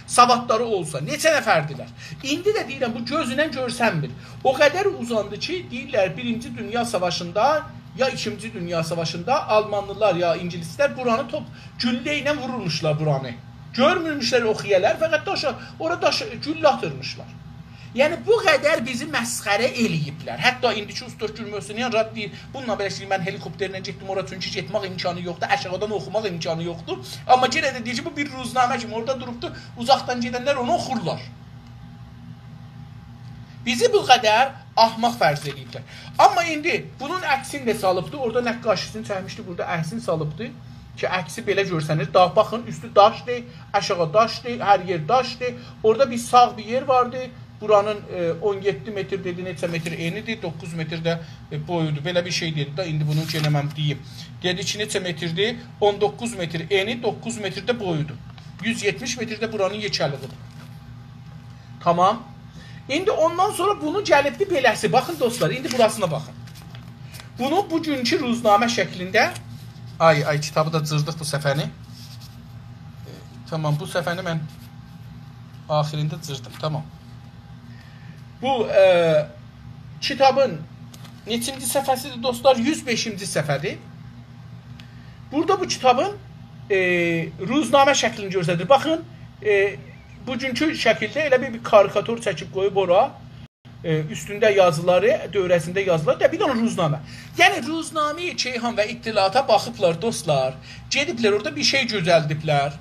سوادلاری اولسا، نئچه نفردیلر؟ ایندی ده دئییرم، بو گؤزونن گؤرسنمیر. او قدر اوزاندی کی، دئییرلر، بیرینجی دونیا ساواشیندا یا ایکینجی دونیا ساواشیندا آلمانلیلار یا اینگیلیسلر بورانی توپ، گولله ایله وورورموشلار بورانی. گؤرمورموشلر اوخویالار، فقط داشا، اورا داش، گولله آتیرمیشلار. یعنی، بو قدر بیزی مسخره ائله‌ییبلر. حتی ایندیکی اوستاد گول‌محسنیان راد دئییر، بونونلا بئله کی، من هلیکوپترله گئتدیم اورا، چونکی گئتمک امکانی یوخدور، آشاغیدان اوخوماق امکانی یوخدور. آمما یئنه ده دئییر کی، بو بیر روزنامه کیمی اورادا دوروبدور، اوزاقدان گئدنلر اونو اوخورلار. بیزی بو قدر احمق فرض ائله‌ییبلر. آمما ایندی بونون عکسینی ده سالیبدی، اورادا نقاشی‌سینی چکمیشدی، بورادا عکسینی سالیبدی کی، عکسی بئله گؤرسنیر. دا، باخین، اوستو داشدیر، آشاغی داشدیر، هر یئر داشدیر. اورادا بیر ساغ بیر یئر واردی. بورانین، ائ، اون یئددی متر دئدی، نئچه متر انی‌دیر، دوققوز متر ده، ائ، بویودور. بئله بیر شئی دئدی ده، ایندی بونو یئنه من دئییم. دئدی کی، نئچه متردیر؟ اون دوققوز متر انی، دوققوز متر ده بویودور. یوز یئتمیش متر ده بورانین یئکه‌لیگی‌دیر. تامام. ایندی اوندان سونرا بونو گلیبدی بئله‌سی. باخین دوستلار، ایندی بوراسینا باخین. بونو بوگونکو روزنامه شکلینده، آی، آی، کیتابی دا جیردیق بو صفحه‌نی. ائ، تامام، بو صفحه‌نی من آخیرینده جیردیم، تامام. بو، ائ، کیتابین نئچینجی صفحه‌سی‌دیر، دوستلار؟ یوز بئشینجی صفحه‌دیر. بورادا بو کیتابین، ائ، روزنامه شکلینی گؤستریر. باخین، ائ، بوگونکو شکیلده ائله بیر، بیر کاریکاتور چکیب قویوب اورا. ائ، اوستونده یازیلاری، دؤوره‌سینده یازیلاری، ده بیر دنه روزنامه. یعنی، روزنامهٔ کیهان و اطلاعاتا باخیبلار، دوستلار. گئدیبلر اورادا بیر شئی دوزلدیبلر.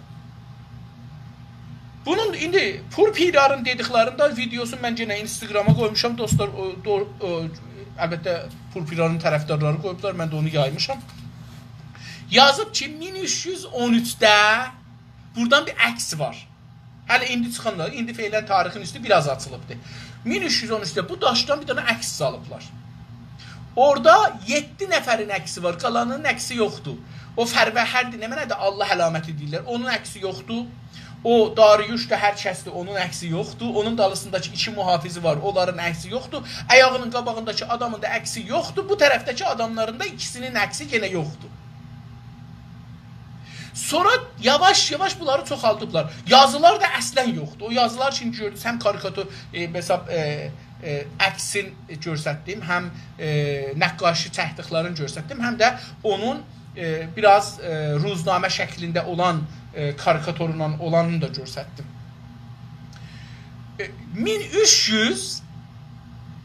بونون ایندی پورپیرارین دئدیکلرینده ویدئوسونو من یئنه اینستاگراما قویموشام، دوستلار. او، دو-، او، البته، پورپیرارین طرفدارلاری قویوبلار، من ده اونو یایمیشام. یازیب کی، مین اوچ یوز اون اوچده بورادان بیر عکس وار. هله ایندی چیخانلار، ایندی فعلاً تاریخین اوستو بیر آز آچیلیبدیر. مین اوچ یوز اون اوچده بو داشدان بیر دنه عکس سالیبلار. اورادا یئددی نفرین عکسی وار، قالانینین عکسی یوخدور. او فروهردی، نمنه‌دیر، الله علامتی دئییرلر، اونون عکسی یوخدور. او داریوش دا هر کسدیر، اونون عکسی یوخدور. اونون دالیسینداکی ایکی محافظی وار، اونلارین عکسی یوخدور. آیاغینین قاباغینداکی آدامین دا عکسی یوخدور. بو طرفده‌کی آداملارین دا ایکیسینین عکسی یئنه یوخدور. سونرا یاواش-یاواش بونلاری چوخالدیبلار. یازیلار دا اصلاً یوخدور. او یازیلار، چونکی گؤردونوز، هم کاریکاتور، ائ، مثلاً، ائ، ائ، عکسین گؤرستدیم، هم، ائ، نقاشی چکدیکلرینی گؤرستدیم، هم ده اونون، ائ، بیر آز، ائ، روزنامه شکلینده اولان، ائ، کاریکاتورلا اولانینی دا گؤرستدیم. ائ، مین اوچ یوز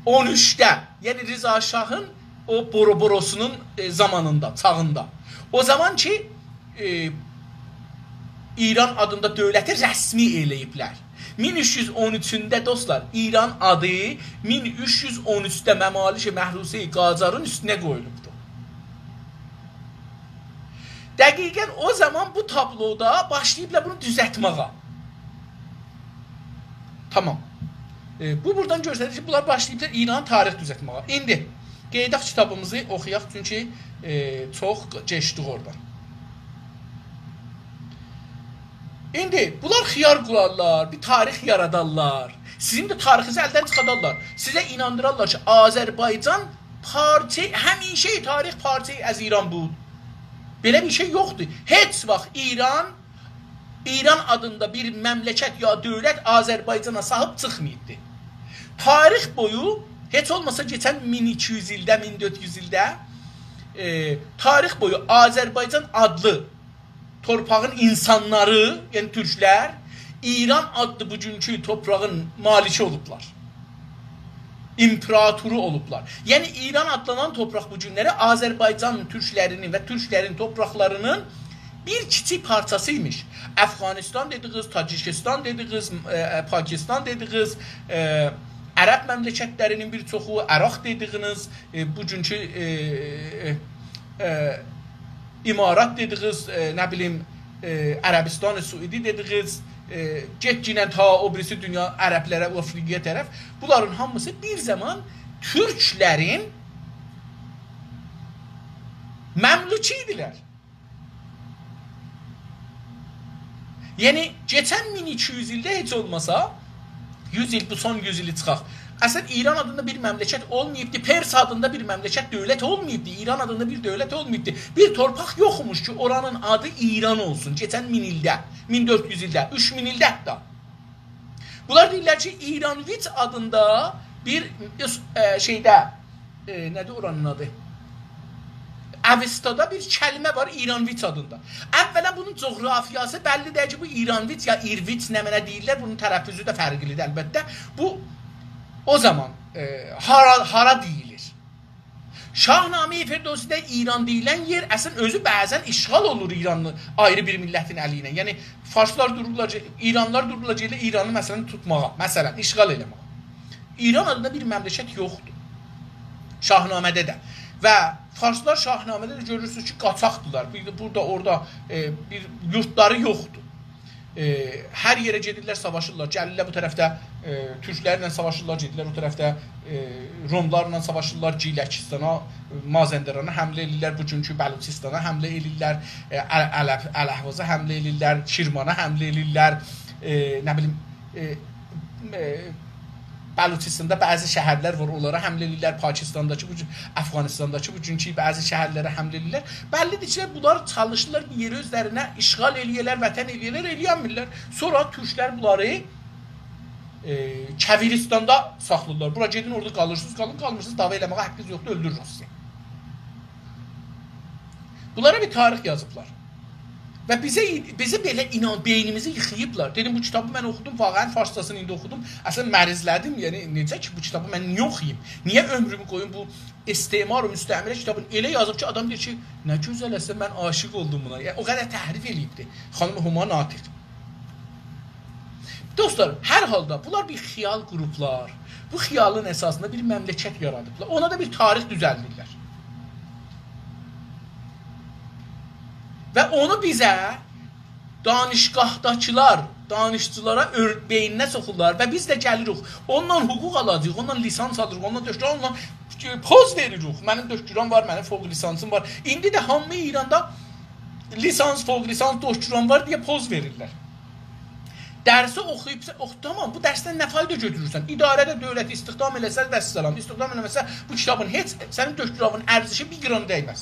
اون اوچده، یعنی رضا شاهین او بوروبوروسونون، ائ، زامانیندا، چاغیندا. او زامان کی، ائ، ایران آدیندا دؤولتی رسمی ائله‌ییبلر. مین اوچ یوز اون اوچونده، دوستلار، ایران آدی مین اوچ یوز اون اوچده ممالک محروسه‌ی قاجارین اوستونه قویولوبدور. دقیقاً او زامان بو تابلودا باشلاییبلار بونو دوزلتمه‌یه. تامام. ائ، بو بورادان گؤستریر کی، بونلار باشلاییبلار ایران تاریخ دوزلتمه‌یه. ایندی قئییداق کیتابیمیزی اوخویاق، چونکی، ائ، چوخ کئچدیک اورادان. ایندی بونلار خیال قورارلار، بیر تاریخ یارادارلار. سیزین ده تاریخینیزی الدن چیخادارلار. سیزه ایناندیرارلار کی، آذربایجان پارچه، همیشه تاریخ پارچه از ایران بود. بئله بیر شئی یوخدور. هئچ واخت ایران، ایران آدیندا بیر مملکت یا دؤولت آذربایجانا صاحیب چیخماییبدی. تاریخ بویو، هئچ اولماسا کئچن مین ایکی یوز ایلده، مین دؤرد یوز ایلده، ائ، تاریخ بویو آذربایجان آدلی تورپاغین اینسانلاری، یعنی تورکلر، ایران آدلی بوگونکو تورپاغین مالکی اولوبلار. ایمپراتورو اولوبلار. یعنی ایران آدلانان تورپاق بو گونلری آذربایجان تورکلرینین و تورکلرین تورپاقلارینین بیر کیچیک پارچاسی ایمیش. افغانستان دئدیگینیز، تاجیکستان دئدیگینیز، ائ، پاکستان دئدیگینیز، ائ، عرب مملکتلرینین بیر چوخو، عراق دئدیگینیز، ائ، بوگونکو، ائ، ائ، ائ، امارات دئدیگینیز، ائ، نه بیلیم، ائ، عربستان سعودی دئدیگینیز، ائ، گئتگینن تا او بیریسی دونیا، عربلره، او آفریقایا طرف، بونلارین هامیسی بیر زامان تورکلرین مملوکی ایدیلر. یعنی، کئچن مین ایکی یوز ایلده هئچ اولماسا، یوز ایل، بو سون یوز ایلی چیخاق. اصلاً، ایران آدیندا بیر مملکت اولماییبدی، پرس آدیندا بیر مملکت، دؤولت اولماییبدی، ایران آدیندا بیر دؤولت اولماییبدی. بیر تورپاق یوخموش کی، اورانین آدی ایران اولسون، کئچن مین ایلده، مین دؤرد یوز ایلده، اوچ مین ایلده حتی. بونلار دئییرلر کی، ایرانویچ آدیندا بیر، ائ، شئیده، ائ، نه‌دیر اورانین آدی؟ اوستادا بیر کلمه وار ایرانویچ آدیندا. اولاً بونون جغرافیاسی بللی دئییل کی، بو ایرانویچ یا ایرویچ نمنه دئییرلر، بونون تلفظو ده فرقلیدیر البته. بو او زامان، ائ، هارا، هارا دئییلیر. شاهنامهٔ فردوسی‌ده ایران دئییلن یئر اصلاً اؤزو بعضاً اشغال اولور ایرانلی آیری بیر میللتین الی ایله. یعنی فارسلار دورورلار کی، ایرانلیلار دورورلار کی، ائله ایرانی مثلاً توتماغا، مثلاً اشغال ائله‌مه‌یه. ایران آدیندا بیر مملکت یوخدور شاهنامه‌ده ده. و فارسلار شاهنامه‌ده ده گؤرورسونوز کی، قاچاقدیلار. بیر، بورادا، اورادا، ائ، بیر یوردلاری یوخدور. ائ، هر یئره گئدیرلر، ساواشیرلار. گلیرلر بو طرفده، ائ، تورکلرله ساواشیرلار، گئدیرلر او طرفده، ائ، روملارلا ساواشیرلار، گیلکستانا، مازندرانا حمله ائله‌ییرلر، بوگونکو بلوچستانا حمله ائله‌ییرلر، ائ، ال-، ال-، الاحوازا حمله ائله‌ییرلر، کرمانا حمله ائله‌ییرلر، ائ، نه بیلیم، ائ، ائ، بلوچستاندا بعضی شهرلر وار، اونلارا حمله ائله‌ییرلر، پاکستانداکی بو گون، افغانستانداکی بوگونکو بعضی شهرلره حمله ائله‌ییرلر. بللی‌دیر کی، بونلار چالیشیرلار بیر یئری اؤزلرینه اشغال ائله‌یه‌لر، وطن ائله‌یه‌لر، ائله‌ینمیرلر. سونرا تورکلر بونلاری، ائ، کویریستاندا ساخلاییرلار. بورا گئدین، اورادا قالیرسینیز، قالین، قالمیرسینیز، دعوا ائله‌مه‌یه حاققینیز یوخدور، اؤلدوروروک سیزی. بونلارا بیر تاریخ یازیبلار. و بیزه، بیزی بئله اینان، بئینیمیزی ییخاییبلار. دئدیم، بو کیتابی من اوخودوم، واقعاً فارسجاسینی ایندی اوخودوم. اصلاً مریضله‌دیم، یعنی نئجه کی، بو کیتابی من نییه اوخویوم؟ نییه عؤمرومو قویوم بو استعمار و مستعمره کیتابین؟ ائله یازیب کی، آدام دئییر کی، «نه گؤزل، اصلاً من عاشیق اولدوم بونا.» یعنی، او قدر تحریف ائله‌ییبدی خانیم هما ناطق. دوستلار، هر حالدا بونلار بیر خیال قوروبلار. بو خیالین اساسیندا بیر مملکت یارادیبلار. اونا دا بیر تاریخ دوزلدیرلر. و اونو بیزه دانشگاهداکیلار، دانشجولارا اؤر-، بئینینه سوخورلار و بیز ده گلیریک. اوننان حقوق آلاجاغیق، اوننان لیسانس آلیریق، اوننان دکترا، اوننان پوز وئریریک. منیم دکترام وار، منیم فوق لیسانسیم وار. ایندی ده هامی ایراندا لیسانس، فوق لیسانس، دکترام وار دئیه پوز وئریرلر. درسی اوخویوب، اوخ، تامام، بو درسدن نه فایدا گؤتورورسن؟ اداره‌ده دؤولتی استخدام ائله‌سه، والسلام. استخدام ائله‌مه‌سه، بو کیتابین هئچ، سنین دکترانین ارزشی بیر قران دیمز.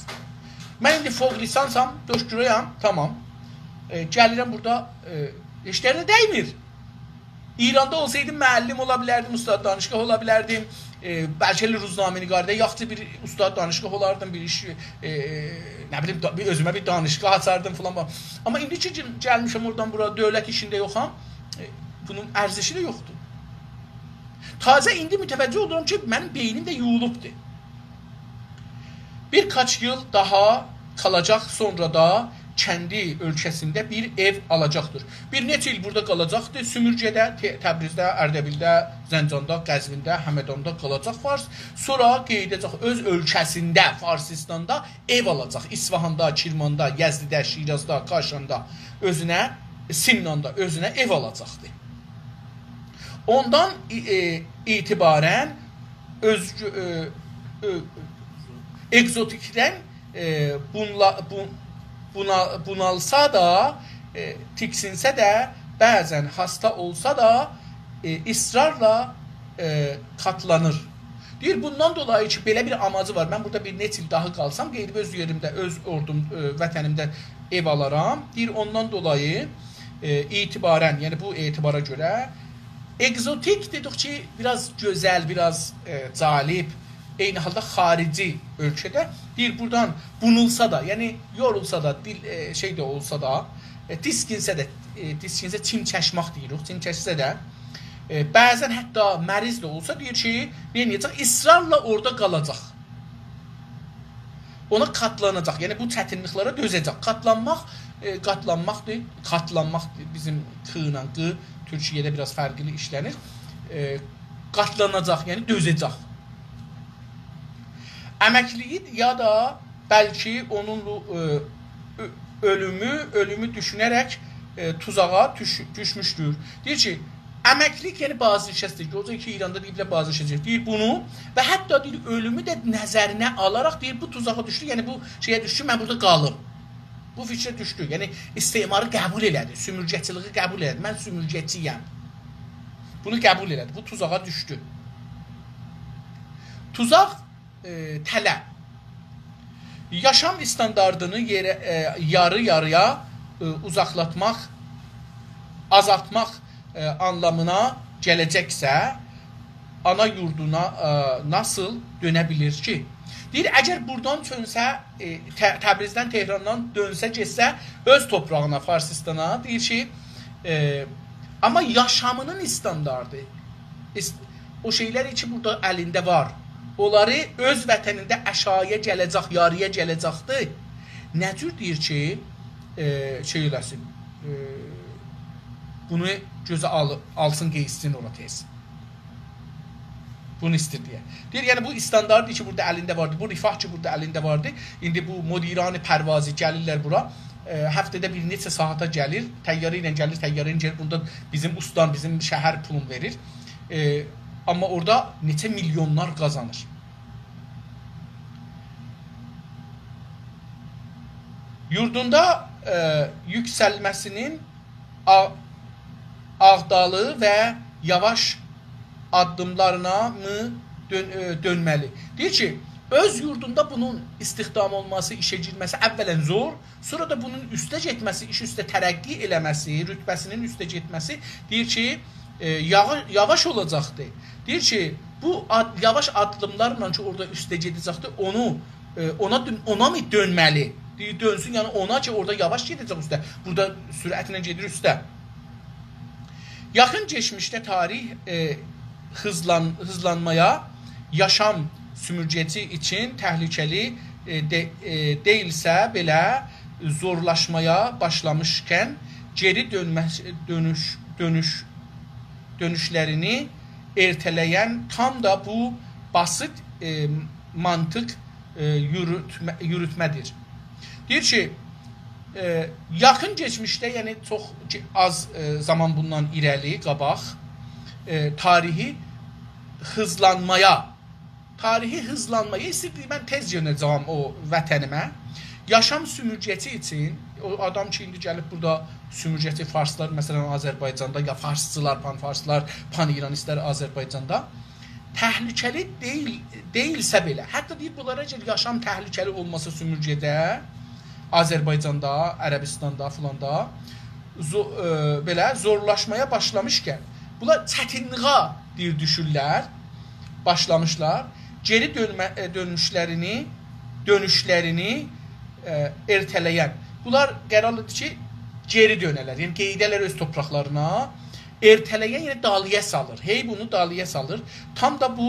من ایندی فوق لیسانسام، دکترایام، تامام. ائ، گلیرم بورادا، ائ، هئچ ده یئره دیمیر. ایراندا اولسایدیم، معلم اولا بیلردیم، استاد دانشگاه اولا بیلردیم. ائ، بلکه ائله روزنامه‌نگاردا یاخشی بیر استاد دانشگاه اولاردیم، بیر ایش، ائ، نه بیلیم، دا-، بیر اؤزومه بیر دانشگاه آچاردیم فلان. آمما ایندی کی، گل-، گلمیشم اورادان بورا، دؤولت ایشینده یوخام، ائ، بونون ارزشی ده یوخدور. تازه ایندی متوجه اولورام کی، منیم بئینیم ده یویولوبدور. Birkaç yıl daha kalacak, sonra da kendi ülkesinde bir ev alacaktır. بیر نئچه ایل بورادا قالاجاقدیر. سؤمورگه‌ده، ت-، تبریزده، اردبیلده، زنجاندا، قزوینده، همداندا قالاجاق فارس. سونرا قئییده‌جک اؤز اؤلکه‌سینده، فارسیستاندا ائو آلاجاق. اصفهاندا، کرماندا، یزدده، شیرازدا، کاشاندا اؤزونه، سمناندا اؤزونه ائو آلاجاقدیر. Ondan i-, e, itibaren özgü-, e, e, egzotikten, e, bunla-, bu-, buna-, bunalsa da, e, tiksinse de, bazen hasta olsa da, e, ısrarla, e, katlanır. دئییر، بوندان دولایی کی، بئله بیر آماجی وار. من بورادا بیر نئچه ایل داها قالسام، قئییدیب اؤز یئریمده، اؤز اوردوم، اؤ، وطنیمده ائو آلارام. دئییر، اوندان دولایی، ائ، اعتباراً، یعنی بو اعتبارا گؤره، اگزوتیک دئدیک کی، بیر آز گؤزل، بیر آز، ائ، جالب، عینی حالدا خاریجی اؤلکه‌ده. دئییر، بورادان بونولسا دا، یعنی یورولسا دا، دیل، ائ، شئی ده اولسا دا، ائ، دیسکینسه ده، ائ، دیسکینسه، چیم چکمک دئییریک، چیم چکسه ده، ائ، بعضاً حتی مریض ده اولسا، دئییر کی، نه ائده‌جک؟ اصرارلا اورادا قالاجاق. اونا قاتلاناجاق، یعنی بو چتینلیکلره دؤزه‌جک. قاتلانماق، ائ، قاتلانماقدیر، قاتلانماقدیر. بیزیم ق ایله ق تورکیه‌ده بیر آز فرقلی ایشله‌نیر. ائ، قاتلاناجاق، یعنی دؤزه‌جک. Emekliyi ya da belki onun, e, ö-, ölümü, ölümü düşünerek, e, tuzağa düş-, düşmüştür. دئییر کی، امکلیلیک، یعنی بازنشستگی، اوجا کی ایراندا دئییبلر بازنشستگی. دئییر بونو و حتی دئییر اؤلومو ده نظرینه آلاراق دئییر بو توزاغا دوشدو، یعنی بو شئیه دوشدو کی، من بورادا قالیم. بو فیکره دوشدو. یعنی استعماری قبول ائله‌دی، سؤمورگه‌چیلیگی قبول ائله‌دی. من سؤمورگه‌چی‌یم. بونو قبول ائله‌دی. بو توزاغا دوشدو. Tuzak, e, tele. Yaşam standartını yere, e, yarı yarıya, e, uzaklatmak, azaltmak, e, anlamına gelecekse, ana yurduna, e, nasıl dönebilir ki? دئییر، اگر بورادان چؤنسه، ائ، ت-، تبریزدن، تهراندان دؤنسه، گئتسه اؤز توپراغینا، فارسیستانا، دئییر کی، ائ، آمما یاشامینین استانداردی، اس-، او شئیلر کی، بورادا الینده وار، اونلاری اؤز وطنینده آشاغییا گله‌جک، یارییا گله‌جکدی. نه جور دئییر کی، ائ، شئی ائله‌سین، ائ، بونو گؤزه آل-، آلسین، قئییتسین اورا تئز. بونو ایستیر دئیه. دئییر، یعنی بو استاندارد کی، بورادا الینده واردی، بو رفاه کی، بورادا الینده واردی، ایندی بو مدیران پروازی گلیرلر بورا، ائ، هفته‌ده بیر نئچه ساعاتا گلیر، طیاره ایله گلیر، طیاره ایله گلیر، بوندا بیزیم استان، بیزیم شهر پولون وئریر. ائ، آمما اورادا نئچه میلیونلار قازانیر. Yurdunda, e, yükselmesinin a-, ağdalı ve yavaş adımlarına mı dön-, e, dönmeli? دئییر کی، اؤز یوردوندا بونون استخدام اولماسی، ایشه گیرمه‌سی اولاً زور، سونرا دا بونون اوسته گئتمه‌سی، ایش اوسته ترقی ائله‌مه‌سی، رتبه‌سینین اوسته گئتمه‌سی، دئییر کی، ائ، یاوا-، یاواش اولاجاقدی. دئییر کی، بو آد-، یاواش آددیملارلا کی، اورادا اوسته گئده‌جکدی، اونو، ائ، اونا دؤن-، اونا می دؤنمه‌لی؟ دئییر، دؤنسون، یعنی اونا کی، اورادا یاواش گئده‌جک اوسته، بورادا سرعتله گئدیر اوسته. Yakın geçmişte tarih, e, hızlan-, hızlanmaya, yaşam sömürgeci için tehlikeli, e, de-, e, değilse bile zorlaşmaya başlamışken geri dönme-, dönüş-, dönüş-, dönüşlerini erteleyen tam da bu basit, e, mantık, e, yürütme-, yürütmedir. دئییر کی، ائ، یاخین کئچمیشده، یعنی چوخ کی-، آز، ائ، زامان بوندان ایره‌لی، قاباق، ائ، تاریخی هیزلانمایا، تاریخی هیزلانمایا، ایسته‌ییردی، من تئز دؤنه‌جه‌یم او وطنیمه. یاشام سومورگه‌چی اوچون، او آدام کی، ایندی گلیب بورادا سومورگه‌چی فارسلار، مثلا، آذربایجاندا، یا فارسچیلار، پان‌فارسلار، پان‌ایرانیستلر آذربایجاندا، تهلکه‌لی دئییل، دئییلسه بئله. حتی دئییر، بونلارا گؤره یاشام تهلکه‌لی اولماسا سومورگه‌ده، آذربایجاندا، عربستاندا، فلاندا، زو-، ائ، بئله زورلاشمایا باشلامیشکن، بونلار چتینلیگه، دئییر، دوشورلر، باشلامیشلار. گئری دؤنمه، ائ، دؤنموشلرینی، دؤنوشلرینی، ائ، ارته‌له‌ین. بونلار قراردیر کی، گئری دؤنه‌لر، یعنی قئییده‌لر اؤز تورپاقلارینا. ارته‌له‌ین، یعنی دالییا سالیر. هئی بونو دالییا سالیر. تام دا بو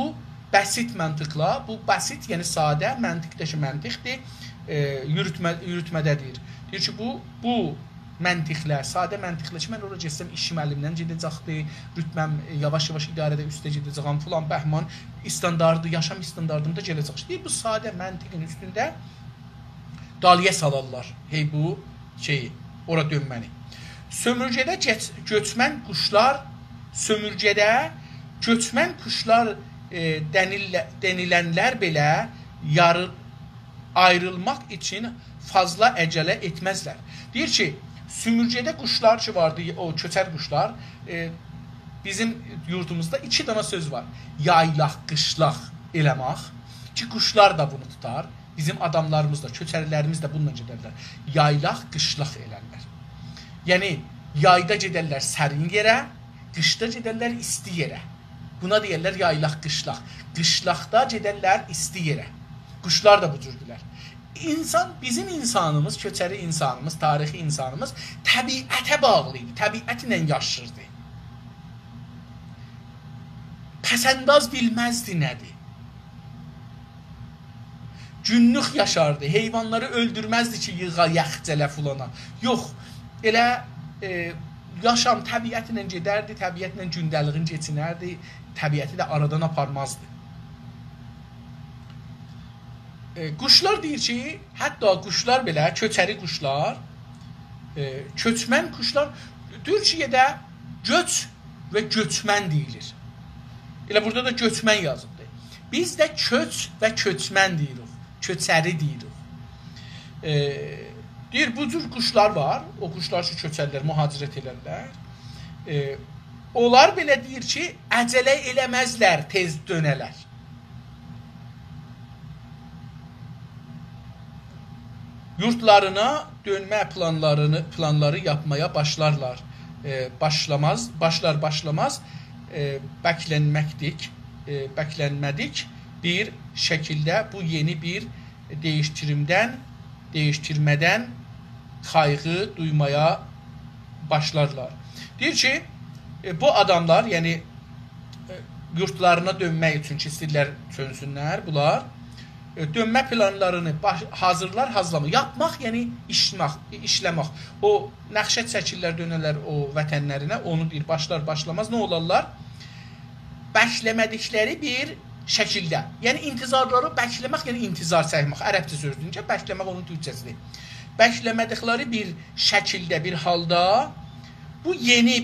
بسیط منطقله، بو بسیط، یعنی ساده، منطق ده کی، منطقدیر، ائ، یوروتمه، یوروتمه‌ده دئییر. دئییر کی، بو، بو منطقله، ساده منطقله کی، من اورا گئتسم، ایشیم الیمدن گئده‌جکدیر، رتبه‌م، ائ، یاواش-یاواش اداره‌ده اوسته گئده‌جه‌یم، فلان بهمان، استانداردی، یاشام استانداردیم دا گله‌جک. دئییر، بو ساده منطقین اوستونده دالییا سالارلار، هئی بو شئیی، اورا دؤنمه‌نی. سومورگه‌ده گئچ-، گؤچمن قوشلار، سومورگه‌ده گؤچمن قوشلار، ائ، دئنیله-، دئنیلنلر بئله یاری-، آیریلماق اوچون فاضلا عجله ائتمزلر. دئییر کی، سومورگه‌ده قوشلار کی واردی، او کؤچر قوشلار، ائ، بیزیم یوردوموزدا ایکی دنه سؤز وار. یایلاق، قیشلاق ائله‌مک کی، قوشلار دا بونو توتار. بیزیم آداملاریمیز دا، کؤچری‌لریمیز ده بونونلا گئدرلر. یایلاق، قیشلاق ائلرلر. یعنی، یایدا گئدرلر سرین یئره، قیشدا گئدرلر ایستی یئره. بونا دئیرلر یایلاق، قیشلاق. قیشلاقدا گئدرلر ایستی یئره. قوشلار دا بو جوردولر. اینسان، بیزیم اینسانیمیز، کؤچری اینسانیمیز، تاریخی اینسانیمیز طبیعته باغلی ایدی، طبیعتله یاشیردی. پس‌انداز بیلمزدی نه‌دیر. گونلوک یاشاردی، حیوانلاری اؤلدورمزدی کی، ییغا یخجاله فلانا. یوخ، ائله، ائ، یاشام طبیعتله گئدردی، طبیعتله گونده‌لیگین کئچینردی، طبیعتی ده آرادان آپارمازدی. ائ، قوشلار دئییر کی، حتی قوشلار بئله، کؤچری قوشلار، ائ، کؤچمن قوشلار، تورکیه‌ده گؤچ و گؤچمن دئییلیر. ائله بورادا دا گؤچمن یازیبدیر. بیز ده کؤچ و کؤچمن دئییریک، کؤچری دئییریک. ائ، دئییر، بو جور قوشلار وار، او قوشلار کی، کؤچرلر، مهاجرت ائلرلر. ائ، اونلار بئله دئییر کی، عجله ائله‌مزلر، تئز دؤنه‌لر. یوردلارینا دؤنمه پلانلارینی، پلانلاری یاپمایا باشلارلار. ائ، باشلاماز، باشلار باشلاماز، ائ، بکلنمکدیک، ائ، بکلنمه‌دیک بیر شکیلده بو یئنی بیر دییشدیریمدن، دییشدیرمه‌دن قایغی دویمایا باشلارلار. دئییر کی، ائ، بو آداملار، یعنی، ائ، یوردلارینا دؤنمک اوچون کی، ایسته‌ییرلر دؤنسونلر بونلار، ائ، دؤنمه پلانلارینی باش-، حاضیرلار، حاضیرلاما. یاپماق، یعنی ایشله‌مک، ایشله‌مک. او نقشه چکیرلر، دؤنرلر او وطنلرینه، اونو دئییر، باشلار باشلاماز نه اولارلار؟ بکله‌مه‌دیکلری بیر شکیلده. یعنی انتظارلاری، بکله‌مک، یعنی انتظار چکمک. عربجه سؤزدور. اینجه بکله‌مک اونون تورکجه‌سیدیر. بکله‌مه‌دیکلری بیر شکیلده، بیر حالدا بو یئنی،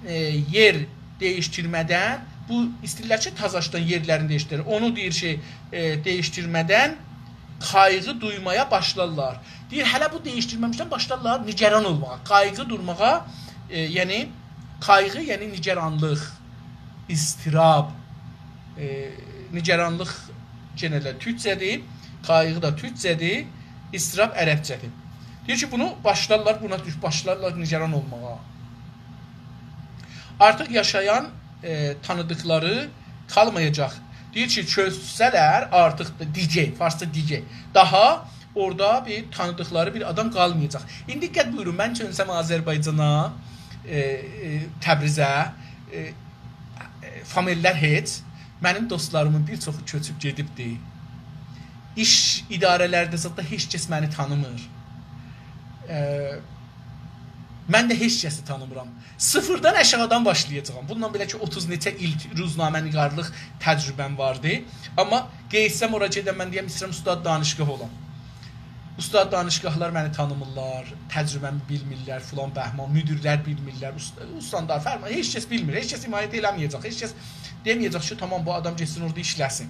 ائ، یئر دییشدیرمه‌دن، بو ایسته‌ییرلر کی، تازاشدان یئرلرینی دییشدیریر. اونو دئییر کی، ائ، دییشدیرمه‌دن قایغی دویمایا باشلارلار. دئییر، هله بو دییشدیرمه‌میشدن باشلارلار نگران اولماغا، قایغی دورماغا، ائ، یعنی قایغی، یعنی نگرانلیق، اضطراب، ائ، نگرانلیق گئنه ده تورکجه‌دیر، قایغی دا تورکجه‌دیر، اضطراب عربجه‌دیر. دئییر کی، بونو باشلارلار، بونا دوش-، باشلارلار نگران اولماغا. آرتیق یاشایان، ائ، تانیدیقلاری قالمایاجاق. دئییر کی، کؤچسه‌لر آرتیق دا، دیگه، فارسدا دیگه، داها اورادا بیر تانیدیقلاری بیر آدام قالمایاجاق. ایندی دقت بویورون، من دؤنسم آذربایجانا، ائ، ائ، تبریزه، ائ، ائ، فامیللر هئچ، منیم دوستلاریمین بیر چوخو کؤچوب گئدیبدی. ایش اداره‌لرده زاددا هئچ کس منی تانیمیر. ائ، من ده هئچ کسی تانیمیرام. صفردن آشاغیدان باشلایاجاغام. بونونلا بئله کی، اوتوز نئچه ایل روزنامه‌نگارلیق تجربه‌م واردی. آمما قئییتسم اورا گئدم، من دئیم، ایسته‌ییرم استاد دانشگاه اولام. اوستاد دانشگاهلار منی تانیمیرلار، تجربه‌می بیلمیرلر، فلان بهمان، مدیرلر بیلمیرلر، اوست-، استاندار، فرمان، هئچ کس بیلمیر، هئچ کس حمایت ائله‌مه‌یه‌جک، هئچ کس دئمه‌یه‌جک کی، تامام، بو آدام گئتسین اورادا ایشله‌سین.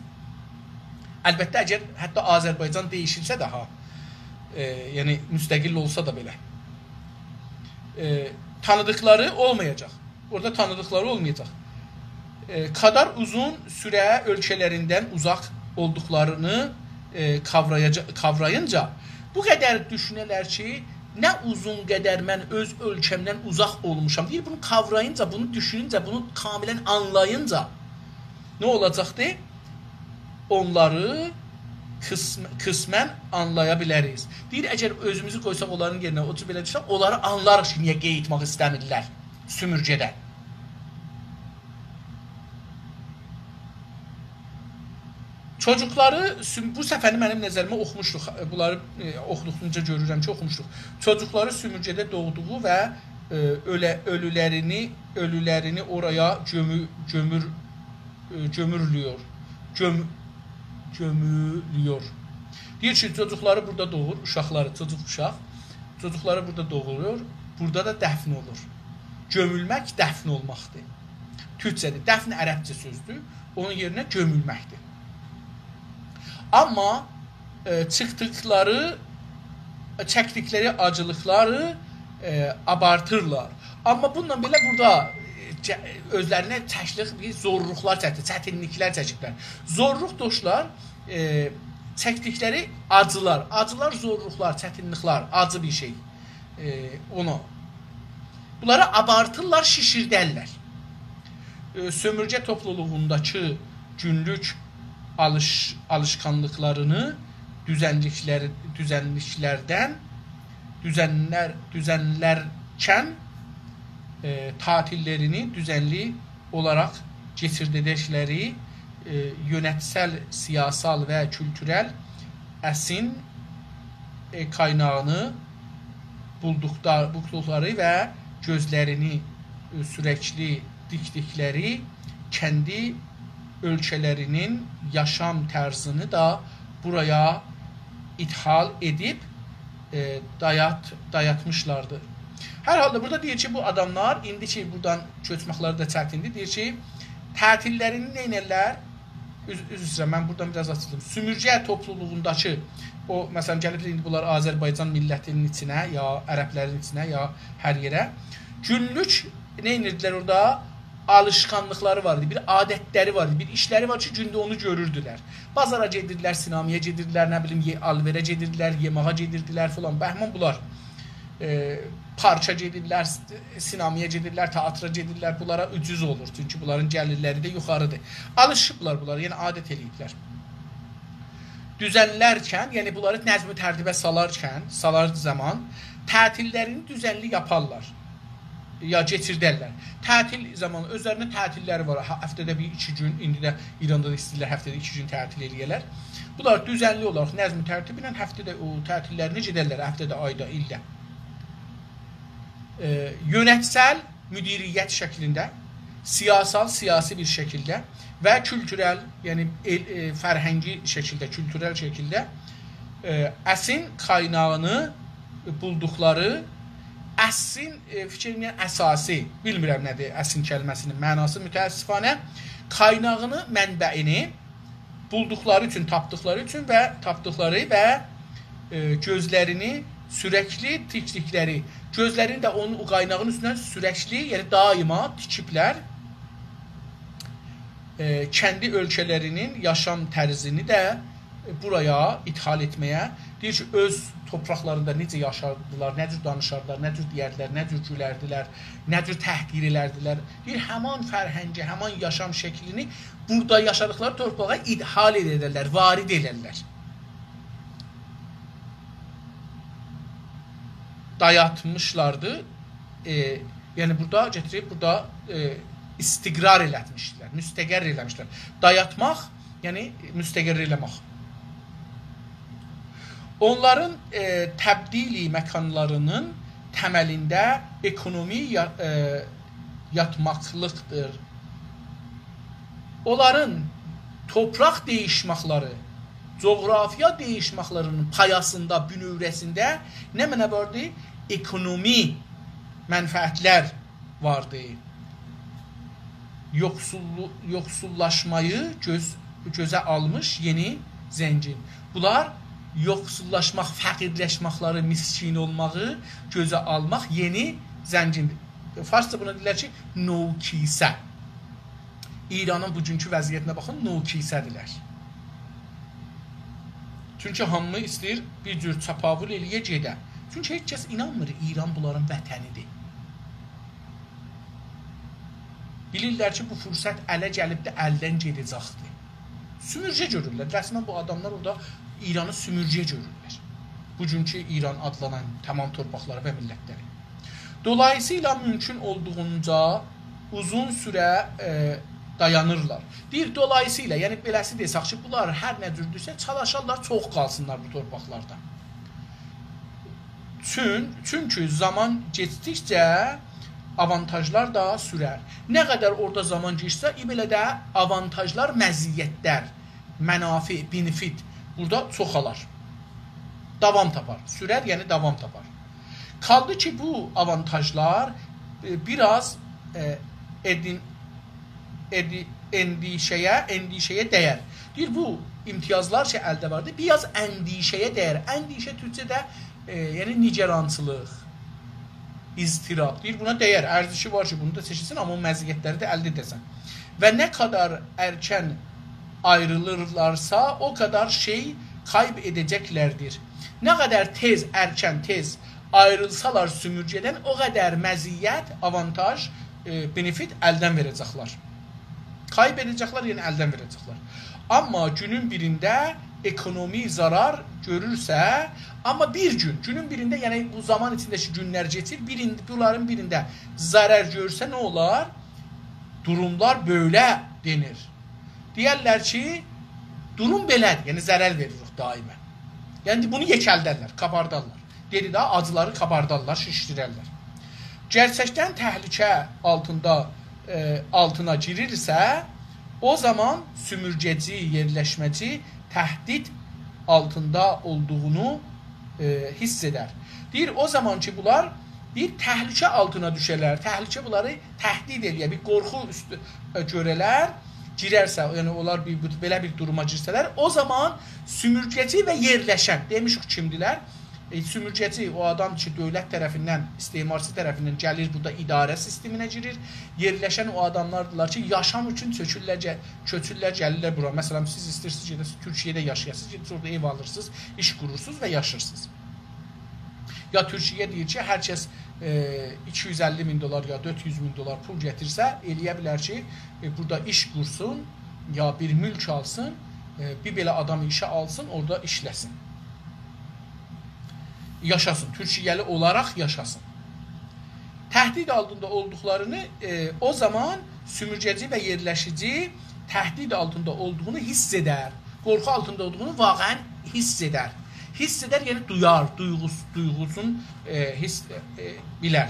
البته، اگر حتی آذربایجان دییشیلسه ده ها، ائ، یعنی مستقل اولسا دا بئله، ائ، تانیدیقلاری اولمایاجاق. اورادا تانیدیقلاری اولمایاجاق. ائ، قادار اوزون سوره اؤلکه‌لریندن اوزاق اولدوقلارینی، ائ، کاورایا-، کاورایینجا، بو قدر دوشونه‌لر کی، نه اوزون قدر من اؤز اؤلکه‌مدن اوزاق اولموشام. دئییر، بونو کاورایینجا، بونو دوشونونجه، بونو کاملاً آنلایینجا نه اولاجاقدی؟ اونلاری قسم-، قسماً آنلایا بیلریک. دئییر، اگر اؤزوموزو قویساق اونلارین یئرینه، او جور بئله دئسه، اونلاری آنلاریق کی، نییه قاییتماق ایسته‌میرلر سومورگه‌دن. چوجوقلاری سوم-، بو صفحه‌نی منیم نظریمه اوخوموشدوق. بونلاری، ائ، اوخودوقجا گؤرورم کی، اوخوموشدوق. چوجوقلاری سومورگه‌ده دوغدوغو و، ائ، اؤله-، اؤلولرینی، اؤلولرینی اورایا گؤمو-، گؤمور-، ائ، گؤمورلویور. گؤم-، گؤمولویور. دئییر کی، چوجوقلاری بورادا دوغور، اوشاقلاری، چوجوق اوشاق. چوجوقلاری بورادا دوغولور، بورادا دا دفن اولور. گؤمولمک دفن اولماقدیر. تورکجه‌دیر. دفن عربجه سؤزدور. اونون یئرینه گؤمولمکدیر. آمما، ائ، چیخدیقلاری، چکدیکلری آجیلیقلاری، ائ، آبارتیرلار. آمما بونونلا بئله بورادا، ائ، چه-، اؤزلرینه چکدیک بیر زورلوقلار چکدی، چتینلیکلر چکیبلر. زورلوق، دوستلار، ائ، چکدیکلری آجیلار، آجیلار، زورلوقلار، چتینلیکلر، آجی بیر شئی. ائ، اونو. بونلاری آبارتیرلار، شیشیردرلر. ائ، سؤمورگه توپلولوغونداکی گونلوک آلیش-، آلیشقانلیقلارینی دوزنلیکلر-، دوزنلیکلردن، دوزنلر-، دوزنلرکن، ائ، تعطیللرینی دوزنلی اولاراق کئچیرده‌جکلری، ائ، یؤنتسل، سیاسال و کولتورل اسین، ائ، قایناغینی بولدوقدا-، بولدوقلاری و گؤزلرینی، ائ، سورکلی دیکدیکلری کندی اؤلکه‌لرینین یاشام طرزینی ده بورایا ادخال ائدیب، ائ، دایات-، دایاتمیشلاردی. هر حالدا بورادا دئییر کی، بو آداملار ایندی کی، بورادان کؤچمکلری ده چتیندیر. دئییر کی، تعطیللرینی نئینرلر؟ عذ-، عذر ایسته‌ییرم، من بورادان بیر آز آچیلدیم. سومورگه توپلولوغونداکی او، مثلا، گلیبلر ایندی بونلار آذربایجان میللتینین ایچینه، یا عربلرین ایچینه، یا هر یئره. گونلوک نئینیردیلر اورادا؟ آلیشقانلیقلاری وار ایدی، بیر عادتلری وار ایدی، بیر ایشلری وار کی، گونده اونو گؤروردولر. بازارا گئدیردیلر، سینمایا گئدیردیلر، نه بیلیم، یئ-، آلوئره گئدیردیلر، یئماغا گئدیردیلر فلان. بهمان بونلار، ائ، پارکا گئدیرلر، س-، سینمایا گئدیرلر، تئاترا گئدیرلر. بونلارا اوجوز اولور، چونکی بونلارین گلیرلری ده یوخاریدیر. آلیشیبلار بونلارا، یعنی عادت ائله‌ییبلر. دوزنلرکن، یعنی بونلاری نظم و ترتیبه سالارکن، سالار زامان تعطیللرینی دوزنلی یاپارلار. یا کئچیردرلر. تعطیل زامانی، اؤزلرینین تعطیللری وار. ها-، هفته‌ده بیر، ایکی گون، ایندی ده ایراندا دا ایسته‌ییرلر هفته‌ده ایکی گون تعطیل ائله‌یه‌لر. بونلار دوزنلی اولاراق، نظم و ترتیب ایله هفته‌ده او تعطیللرینه گئدرلر، هفته‌ده، آیدا، ایلده. ائ، یؤنتسل مدیریت شکلینده، سیاسال، سیاسی بیر شکیلده و کولتورل، یعنی ائل-، ائ، فرهنگی شکیلده، کولتورل شکیلده، ائ، اسین قایناغینی بولدوقلاری، اسین، ائ، فیکیر ائله‌ییرم اساسی، بیلمیرم نه‌دیر اسین کلمه‌سینین معناسی، متأسفانه، قایناغینی، منبعینی بولدوقلاری اوچون، تاپدیقلاری اوچون و تاپدیقلاری و، ائ، گؤزلرینی سورکلی تیکدیکلری، گؤزلرینی ده اونون، او قایناغین اوستوندن سورکلی، یعنی دائما تیکیبلر. ائ، کندی اؤلکه‌لرینین یاشام طرزینی ده بورایا ادخال ائتمه‌یه. دئییر کی، اؤز تورپاقلاریندا نئجه یاشاردیلار، نه جور دانیشاردیلار، نه جور دئیردیلر، نه جور گولردیلر، نه جور تحقیر ائلردیلر. دئییر، همان فرهنگی، همان یاشام شکلینی بورادا یاشادیقلاری تورپاغا ادخال ائدرلر، وارد ائدرلر. دایاتمیشلاردی. ائ، یعنی بورادا گتیریب، بورادا، ائ، استقرار ائلتمیشدیلر، مستقر ائله‌میشدیلر. دایاتماق، یعنی مستقر ائله‌مک. اونلارین، ائ، تبدیلی مکانلارینین تملینده اکونومی یا-، ائ، یاتماقلیقدیر. اونلارین تورپاق دییشمکلری، جغرافیا دییشمکلرینین پایاسیندا، بونؤوره‌سینده نمنه واردی؟ اکونومی منفعتلر واردی. یوخسوللو-، یوخسوللاشمایی گؤز-، گؤزه آلمیش یئنی زنگین. بونلار یوخسوللاشماق، فقیرلشمکلری، مسکین اولماغی گؤزه آلماق یئنی زنگیندیر. فارسجا بونا دئییرلر کی، نوکیسه. ایرانین بوگونکو وضعیتینه باخین، نوکیسه‌دیرلر. چونکی هامی ایسته‌ییر بیر جور چپاول ائله‌یه گئده. چونکی هئچ کس اینانمیر ایران بونلارین وطنیدیر. بیلیرلر کی، بو فرصت اله گلیبدی، الدن گئده‌جکدی. سومورگه گؤرورلر. رسماً بو آداملار اورادا ایرانی سومورگه گؤرورلر. بوگونکو ایران آدلانان تمام تورپاقلاری و میللتلری. دولاییسییلا مومکون اولدوغونجا اوزون سوره، ائ، دایانیرلار. دئییر، دولاییسییلا، یعنی بئله‌سی دئسک کی، بونلار هر نه جوردورسه، چالیشارلار، چوخ قالسینلار بو تورپاقلاردا. چون-، چونکی زامان کئچدیکجه آوانتاژلار دا سورر. نه قدر اورادا زامان کئچسه، بئله ده آوانتاژلار، مزیتلر، منافع، benefit بورادا چوخالار. داوام تاپار. سورر، یعنی داوام تاپار. کالدی کی، بو آوانتاژلار، ائ، بیر آز، ائ، ادین-، ادی-، اندیشه‌یه، اندیشه‌یه دیر. دئییر، بو امتیازلار کی، الده واردی، بیر آز اندیشه‌یه دیر. اندیشه تورکجه‌ده، ائ، یعنی نگرانچیلیق، اضطراب. دئییر، بونا دیر، ارزشی وار کی، بونو دا چکیلسین، آمما او مزیتلری ده الده ائده‌سن. و نه قدر ارکن آیریلیرلارسا، او قدر شئی کایب ائده‌جکلردیر. نه قدر تئز، ارکن، تئز آیریلسالار سومورگه‌دن، او قدر مزیت، آوانتاژ، ائ، benefit الدن وئره‌جکلر. کایب ائده‌جکلر، یعنی الدن وئره‌جکلر. آمما گونون بیرینده اکونومی ضرر گؤرورسه، آمما بیر گون، گونون بیرینده، یعنی بو زامان ایچینده کی، گونلر کئچیر، بیرین-، بونلارین بیرینده ضرر گؤرسه نه اولار؟ دوروملار بئله دئنیر. دئیرلر کی، دوروم بئله‌دیر، یعنی ضرر وئریریک دائماً. یعنی بونو یئکلدرلر، کاباردارلار. دئدی ده، آجیلاری کاباردارلار، شیشدیررلر. گئرچکدن تهلکه آلتیندا، ائ، آلتینا گیریرسه، او زامان سومورگه‌چی، یئرلشمه‌چی تهدید آلتیندا اولدوغونو، ائ، حیس ائدر. دئییر، او زامان کی، بونلار بیر تهلکه آلتینا دوشرلر، تهلکه بونلاری تهدید ائله‌یه، بیر قورخو اوستو، ائ، گؤره‌لر، گیررسه، یعنی اونلار بیر، بیر، بئله بیر دوروما گیرسه‌لر، او زامان سومورگه‌چی و یئرلشن، دئمیشیک کیمدیلر؟ ائ، سومورگه‌چی او آدام کی، دؤولت طرفیندن، استعمارچی طرفیندن گلیر، بورادا اداره سیستمینه گیریر. یئرلشن او آداملاردیلار کی، یاشام اوچون چؤکورلر، گل-، کؤچورلر، گلیرلر بورا. مثلاً، سیز ایسته‌ییرسینیز، گئده‌سینیز، تورکیه‌ده یاشایاسینیز، گئدیب اورادا ائو آلیرسینیز، ایش قورورسونوز و یاشاییرسینیز. یا تورکیه دئییر کی، هر کس، ائ، ایکی یوز اللی مین دلار یا دؤرد یوز مین دلار پول گتیرسه، ائله‌یه بیلر کی، ائ، بورادا ایش قورسون، یا بیر مولک آلسین، ائ، بیر بئله آدامی ایشه آلسین، اورادا ایشله‌سین. یاشاسین، تورکیه‌لی اولاراق یاشاسین. تهدید آلتیندا اولدوقلارینی، ائ، او زامان سومورگه‌چی و یئرلشیجی تهدید آلتیندا اولدوغونو حیس ائدر. قورخو آلتیندا اولدوغونو واقعاً حیس ائدر. حیس ائدر، یعنی دویار، دویغوس-، دویغوسون، ائ، حیس، ائ، بیلر.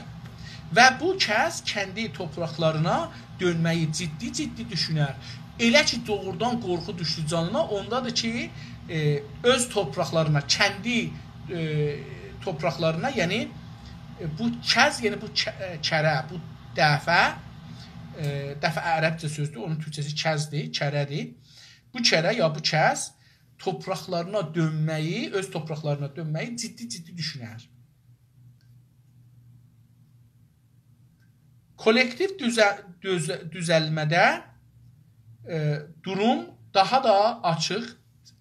و بو کس کندی توپراقلارینا دؤنمه‌یی جدی-جدی دوشونر. ائله کی، دوغرودان قورخو دوشدو جانینا، اوندادیر کی، ائ، اؤز توپراقلارینا، کندی، ائ، توپراقلارینا، یعنی، ائ، بو کز، یعنی بو ک-، ائ، کره، بو دفعه، ائ، دفعه عربجه سؤزدور، اونون تورکجه‌سی کزدیر، کره‌دیر. بو کره یا بو کز توپراقلارینا دؤنمه‌یی، اؤز توپراقلارینا دؤنمه‌یی جدی-جدی دوشونر. کولکتیو دوزه-، دوز-، دوزلمه‌ده، ائ، دوروم داها دا آچیق،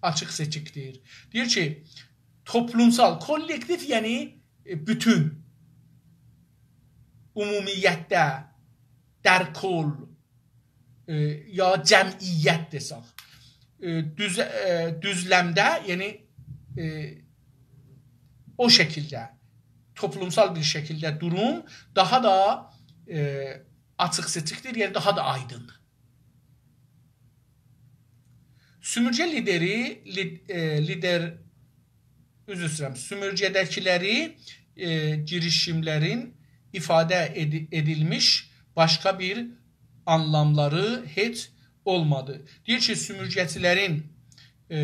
آچیق سئچیکدیر. دئییر کی، توپلومسال، کولکتیو، یعنی، ائ، بوتون، عمومیتده، درکل، ائ، یا جمعیت دئسک، ائ، دوز-، ائ، دوزلمده، یعنی، ائ، او شکیلده، توپلومسال بیر شکیلده دوروم داها دا، ائ، آچیق سئچیکدیر، یعنی داها دا آیدیندیر. سومورگه لیدری، لید-، ائ، لیدر عذر ایسته‌ییرم، سومورگه‌ده‌کیلری، ائ، گیریشیملرین ایفاده ائدی-، ائدیلمیش باشقا بیر آنلاملاری هئچ اولمادی. دئییر کی، سومورگه‌چیلرین، ائ،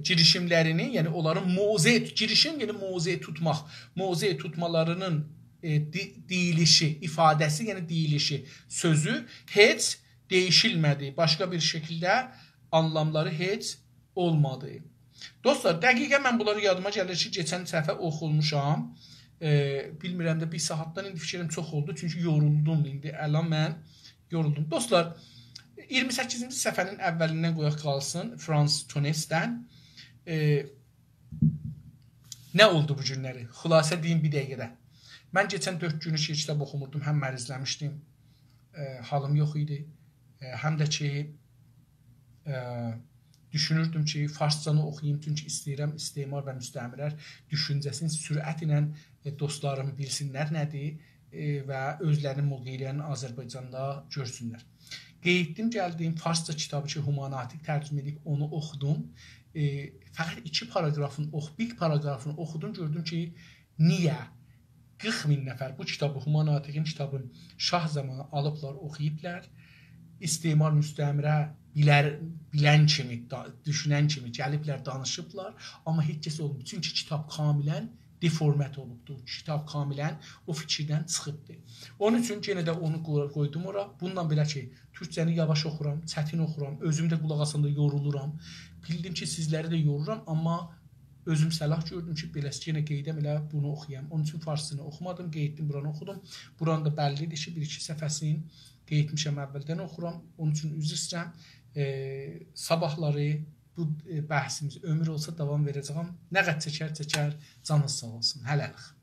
گیریشیملرینی، یعنی اونلارین موضع، گیریشیم، یعنی موضع توتماق، موضع توتمالارینین، ائ، دی-، دئییلیشی، ایفاده‌سی، یعنی دئییلیشی، سؤزو هئچ دییشیلمه‌دی. باشقا بیر شکیلده آنلاملاری هئچ اولمادی. دوستلار، دقیقه من بونلاری یادیما گلیر کی، کئچن دفعه اوخوموشام. ائ، بیلمیرم ده، بیر ساعاتدان ایندی فیکریم چوخ اولدو. چونکی یورولدوم ایندی. الان من یورولدوم. دوستلار، اییرمی سککیزینجی صفحه‌نین اولیندن قویاق قالسین. فرانس تونسدن. ائ، نه اولدو بو گونلری؟ خلاصه دئییم بیر دقیقه‌ده. من کئچن دؤرد گونو کی، کیتاب اوخوموردوم، هم مریضله‌میشدیم، ائ، حالیم یوخ ایدی، ائ، هم ده کی، ائ، دوشونوردوم کی، فارسجانی اوخویوم، چونکی ایسته‌ییرم استعمار و مستعمره‌لر دوشونجه‌سینی سرعت ایله، ائ، دوستلاریم بیلسینلر نه‌دیر، ائ، و اؤزلرینین موقعلرینی آذربایجاندا گؤرسونلر. قئییتدیم، گلدیم، فارسجا کیتابی کی، هما ناطق ترجمه ائدیب، اونو اوخودوم. ائ، فقط ایکی پاراگرافین اوخ-، بیر پاراگرافینی اوخودوم، گؤردوم کی، نییه قیرخ مین نفر بو کیتابی، هما ناطقین کیتابینی شاه زامانی آلیبلار، اوخویوبلار. استعمار، مستعمره بیلر، بیلن کیمی، دا-، دوشونن کیمی گلیبلر، دانیشیبلار. آمما هئچ کس اولمور. چونکی کیتاب کاملاً دئفورمه اولوبدور. کیتاب کاملاً او فیکیردن چیخیبدیر. اونون اوچون یئنه ده اونو قوی-، قویدوم اورا. بونونلا بئله کی، تورکجه‌نی یاواش اوخورام، چتین اوخورام، اؤزوم ده قولاق آساندا یورولورام. بیلدیم کی، سیزلری ده یورورام، آمما اؤزوم صلاح گؤردوم کی، بئله‌سی یئنه قئییدم، ائله بونو اوخویام. اونون اوچون فارسینی اوخومادیم، قئییتدیم، بورانی اوخودوم. بورانی دا بللی‌دیر کی، بیر-ایکی صفحه‌سینی قئییتمیشم، اولدن اوخورام. اونون اوچون عذر ایسته‌ییرم. ائ، صاباحلاری بو، ائ، بحثیمیزی عؤمور اولسا داوام وئره‌جه‌یم. نه قدر چکر، چکر، جانینیز ساغ اولسون. هله‌لیک.